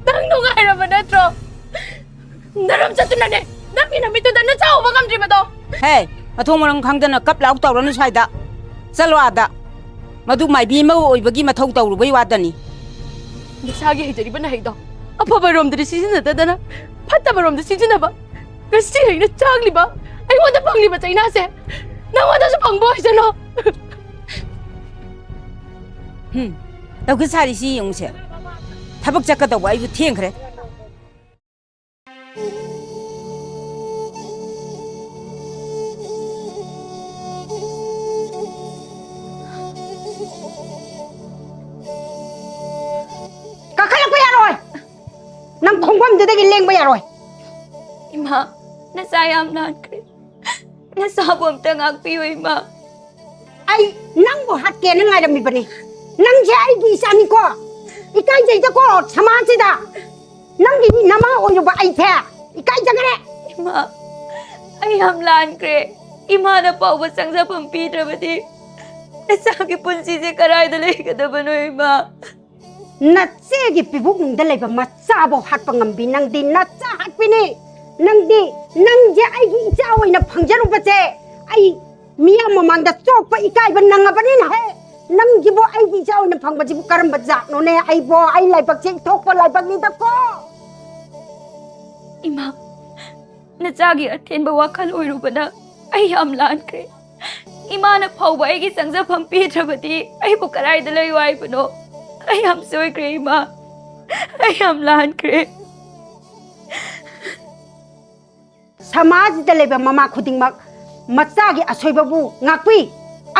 ꯅꯪ ꯅꯨꯡꯉꯥꯏꯔꯕ ꯅꯠꯇ꯭ꯔꯣ? ꯅꯔꯝ ꯆꯠꯇꯨꯅꯅꯦ ꯅꯪꯒꯤ ꯅꯃꯤꯠꯇꯨꯗ ꯅꯆꯥ ꯎꯕ ꯉꯝꯗ꯭ꯔꯤꯕꯗꯣ꯫ ꯍꯦ, ꯃꯊꯣꯡ ꯃꯔꯝ ꯈꯪꯗꯅ ꯀꯞ ꯂꯥꯎ ꯇꯧꯔꯅꯨ ꯁ꯭ꯋꯥꯏꯗ꯫ ꯆꯠꯂꯣ ꯑꯥꯗ꯫ ꯃꯗꯨ ꯃꯥꯏꯕꯤ ꯑꯃ ꯑꯣꯏꯕꯒꯤ ꯃꯊꯧ ꯇꯧꯔꯨꯕꯩ ꯋꯥꯗꯅꯤ꯫ ꯅꯁꯥꯒꯤ ꯍꯩꯖꯔꯤꯕ ꯅꯍꯩꯗꯣ ꯑꯐꯕꯔꯣꯝꯗꯗꯤ ꯁꯤꯖꯤꯟꯅꯗꯗꯅ ꯐꯠꯇꯕꯔꯣꯝꯗ ꯁꯤꯖꯤꯟꯅꯕ꯫ ꯉꯁꯤ ꯑꯩꯅ ꯆꯥꯛꯂꯤꯕ, ꯑꯩꯉꯣꯟꯗ ꯐꯪꯂꯤꯕ ꯆꯩꯅꯥꯁꯦ ꯅꯪꯉꯣꯟꯗꯁꯨ ꯐꯪꯕ ꯑꯣꯏꯁꯅꯨ꯫ ꯍꯨꯝ, ꯇꯧꯒꯦ ꯁꯥꯔꯤꯁꯤ ꯌꯦꯡꯉꯨꯁꯦ꯫ ꯊꯕꯛ ꯆꯠꯀꯗꯧꯕ ꯑꯩꯕꯨ ꯊꯦꯡꯈ꯭ꯔꯦ꯫ ꯀꯥꯈꯠꯂꯛꯄ ꯌꯥꯔꯣꯏ꯫ ꯅꯪ ꯈꯣꯡꯐꯝꯗꯨꯗꯒꯤ ꯂꯦꯡꯕ ꯌꯥꯔꯣꯏ꯫ ꯏꯃꯥ, ꯅꯆꯥ ꯌꯥꯝ ꯂꯥꯟꯈ꯭ꯔꯦ꯫ ꯅꯆꯥꯕꯨ ꯑꯝꯇ ꯉꯥꯛꯄꯤꯌꯨ, ꯏꯃꯥ꯫ ꯑꯩ ꯅꯪꯕꯨ ꯍꯥꯠꯀꯦꯅ ꯉꯥꯏꯔꯝꯃꯤꯕꯅꯤ꯫ ꯅꯪꯁꯦ ꯑꯩꯒꯤ ꯏꯆꯥꯅꯤꯀꯣ꯫ ꯏꯀꯥꯏꯖꯩꯗꯀꯣ ꯁꯃꯥꯖꯁꯤꯗ꯫ ꯅꯪꯒꯤ ꯅꯃꯥ ꯑꯣꯏꯔꯨꯕ ꯑꯩꯁꯦ ꯏꯀꯥꯏꯖꯈ꯭ꯔꯦ꯫ ꯏꯃꯥ, ꯑꯩ ꯌꯥꯝ ꯂꯥꯟꯈ꯭ꯔꯦ꯫ ꯏꯃꯥꯅ ꯐꯥꯎꯕ ꯆꯪꯖꯐꯝ ꯄꯤꯗ꯭ꯔꯕꯗꯤ ꯅꯆꯥꯒꯤ ꯄꯨꯟꯁꯤꯁꯦ ꯀꯔꯥꯏꯗ ꯂꯩꯒꯗꯕꯅꯣ, ꯏꯃꯥ? ꯅꯆꯦꯒꯤ ꯄꯤꯕꯨꯛꯅꯨꯡꯗ ꯂꯩꯕ ꯃꯆꯥꯕꯨ ꯍꯥꯠꯄ ꯉꯝꯕꯤ ꯅꯪꯗꯤ ꯅꯆꯥ ꯍꯥꯠꯄꯤꯅꯤ꯫ ꯅꯪꯗꯤ, ꯅꯪꯁꯦ ꯑꯩꯒꯤ ꯏꯆꯥ ꯑꯣꯏꯅ ꯐꯪꯖꯔꯨꯕꯁꯦ ꯑꯩ ꯃꯤꯌꯥꯝ ꯃꯃꯥꯡꯗ ꯆꯣꯞꯄ ꯏꯀꯥꯏꯕ ꯅꯪꯉꯕꯅꯤꯅ ꯍꯦ꯫ ꯅꯪꯁꯤꯕꯨ ꯑꯩꯒꯤ ꯏꯆꯥ ꯑꯣꯏꯅ ꯐꯪꯕꯁꯤꯕꯨ ꯀꯔꯝꯕ ꯖꯥꯠꯅꯣꯅꯦ? ꯑꯩꯕꯣ, ꯑꯩ ꯂꯥꯏꯕꯛꯁꯦ ꯏꯊꯣꯛꯄ ꯂꯥꯏꯕꯛꯅꯤꯗꯀꯣ꯫ ꯏꯃꯥ, ꯅꯆꯥꯒꯤ ꯑꯊꯦꯟꯕ ꯋꯥꯈꯜ ꯑꯣꯏꯔꯨꯕꯅ ꯑꯩ ꯌꯥꯝ ꯂꯥꯟꯈ꯭ꯔꯦ꯫ ꯏꯃꯥꯅ ꯐꯥꯎꯕ ꯑꯩꯒꯤ ꯆꯪꯖꯐꯝ ꯄꯤꯗ꯭ꯔꯕꯗꯤ ꯑꯩꯕꯨ ꯀꯗꯥꯏꯗ ꯂꯩꯌꯨ ꯍꯥꯏꯕꯅꯣ? ꯑꯩ ꯌꯥꯝ ꯁꯣꯏꯈ꯭ꯔꯦ, ꯏꯃꯥ꯫ ꯑꯩ ꯌꯥꯝ ꯂꯥꯟꯈ꯭ꯔꯦ꯫ ꯁꯃꯥꯖꯁꯤꯗ ꯂꯩꯕ ꯃꯃꯥ ꯈꯨꯗꯤꯡꯃꯛ ꯃꯆꯥꯒꯤ ꯑꯁꯣꯏꯕꯕꯨ ꯉꯥꯛꯄꯤ꯫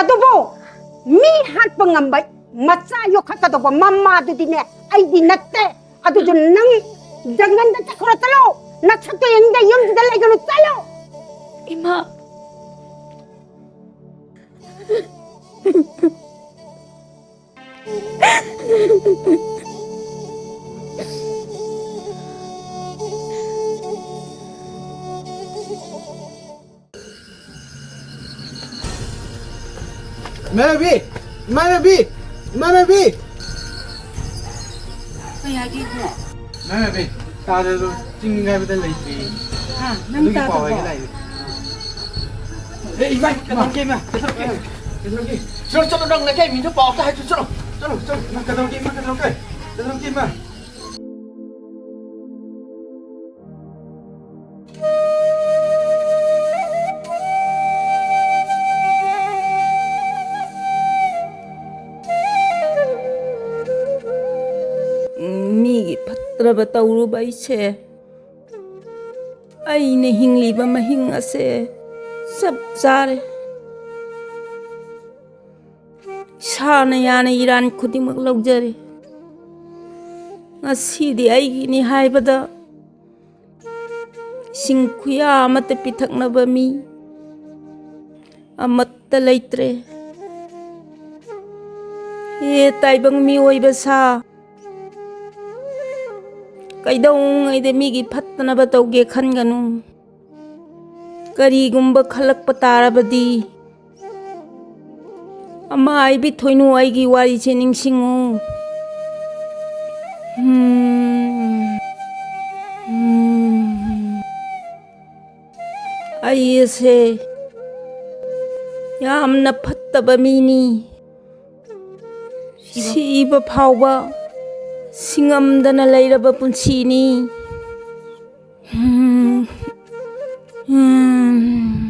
ꯑꯗꯨꯕꯨ ꯃꯤ ꯍꯥꯠꯄ ꯉꯝꯕ ꯃꯆꯥ ꯌꯣꯛꯈꯠꯀꯗꯧꯕ ꯃꯃꯥꯗꯨꯗꯤꯅꯦ, ꯑꯩꯗꯤ ꯅꯠꯇꯦ꯫ ꯑꯗꯨꯁꯨ ꯅꯪ ꯖꯪꯒꯜꯗ ꯆꯠꯈ꯭ꯔꯣ, ꯆꯠꯂꯣ꯫ ꯅꯁꯛꯇꯣ ꯌꯦꯡꯅꯤꯡꯗꯦ, ꯌꯨꯝꯁꯤꯗ ꯂꯩꯒꯅꯨ, ꯆꯠꯂꯣ꯫ ꯏꯃꯥ꯫ ꯏꯃꯥꯟꯅꯕꯤ! ꯏꯃꯥꯟꯅꯕꯤ! ꯏꯃꯥꯟꯅꯕꯤ! ꯀꯩ ꯍꯥꯏꯒꯦ, ꯏꯕꯨꯡꯉꯣ? ꯏꯃꯥꯟꯅꯕꯤ, ꯀꯥꯗ ꯑꯗꯨꯝ ꯆꯤꯡ ꯍꯥꯏꯕꯗ ꯂꯩꯇ꯭ꯔꯤ꯫ ꯍꯥ, ꯅꯪ ꯑꯗꯨꯒꯤ ꯄꯥꯎ ꯇꯥꯗꯕ꯭ꯔꯣ? ꯍꯥꯏꯒꯦ ꯂꯥꯛꯏꯅꯦ꯫ ꯑꯦ, ꯏꯃꯥ, ꯀꯩꯗꯧꯔꯒꯦ, ꯏꯃꯥ? ꯀꯩꯗꯧꯔꯒꯦ? ꯀꯩꯗꯧꯔꯒꯦ? ꯆꯠꯂꯣ, ꯆꯠꯂꯣ, ꯅꯪ ꯂꯩꯀꯥꯏ ꯃꯤꯗꯣ ꯄꯥꯎ ꯑꯝꯇ ꯍꯥꯏꯗꯣ, ꯆꯠꯂꯣ꯫ ꯆꯠꯂꯣ, ꯆꯠꯂꯣ꯫ ꯏꯃꯥ, ꯀꯩꯗꯧꯔꯒꯦ, ꯏꯃꯥ, ꯀꯩꯗꯧꯔꯒꯦ? ꯀꯩꯗꯧꯔꯒꯦ, ꯏꯃꯥ? ꯐꯠꯇ꯭ꯔꯕ ꯇꯧꯔꯨꯕ ꯑꯩꯁꯦ꯫ ꯑꯩꯅ ꯍꯤꯡꯂꯤꯕ ꯃꯍꯤꯡ ꯑꯁꯦ ꯆꯞ ꯆꯥꯔꯦ꯫ ꯏꯁꯥꯅ ꯌꯥꯅ ꯏꯔꯥꯟ ꯈꯨꯗꯤꯡꯃꯛ ꯂꯧꯖꯔꯦ꯫ ꯉꯁꯤꯗꯤ ꯑꯩꯒꯤꯅꯤ ꯍꯥꯏꯕꯗ ꯏꯁꯤꯡ ꯈꯨꯌꯥ ꯑꯃꯠꯇ ꯄꯤꯊꯛꯅꯕ ꯃꯤ ꯑꯃꯠꯇ ꯂꯩꯇ꯭ꯔꯦ꯫ ꯍꯦ ꯇꯥꯏꯕꯪ ꯃꯤꯑꯣꯏꯕ ꯁꯥ, ꯀꯩꯗꯧꯉꯩꯗ ꯃꯤꯒꯤ ꯐꯠꯇꯅꯕ ꯇꯧꯒꯦ ꯈꯟꯒꯅꯨ꯫ ꯀꯔꯤꯒꯨꯝꯕ ꯈꯜꯂꯛꯄ ꯇꯥꯔꯕꯗꯤ, ꯑꯃꯥꯏꯕꯤ ꯊꯣꯏꯅꯨ, ꯑꯩꯒꯤ ꯋꯥꯔꯤꯁꯦ ꯅꯤꯡꯁꯤꯡꯉꯨ꯫ ꯎꯝ, ꯎꯝ꯫ ꯑꯩ ꯑꯁꯦ ꯌꯥꯝꯅ ꯐꯠꯇꯕ ꯃꯤꯅꯤ꯫ ꯁꯤꯕ ꯐꯥꯎꯕ ꯁꯤꯡꯉꯝꯗꯅ ꯂꯩꯔꯕ ꯄꯨꯟꯁꯤꯅꯤ꯫ ꯎꯝ, ꯎꯝ꯫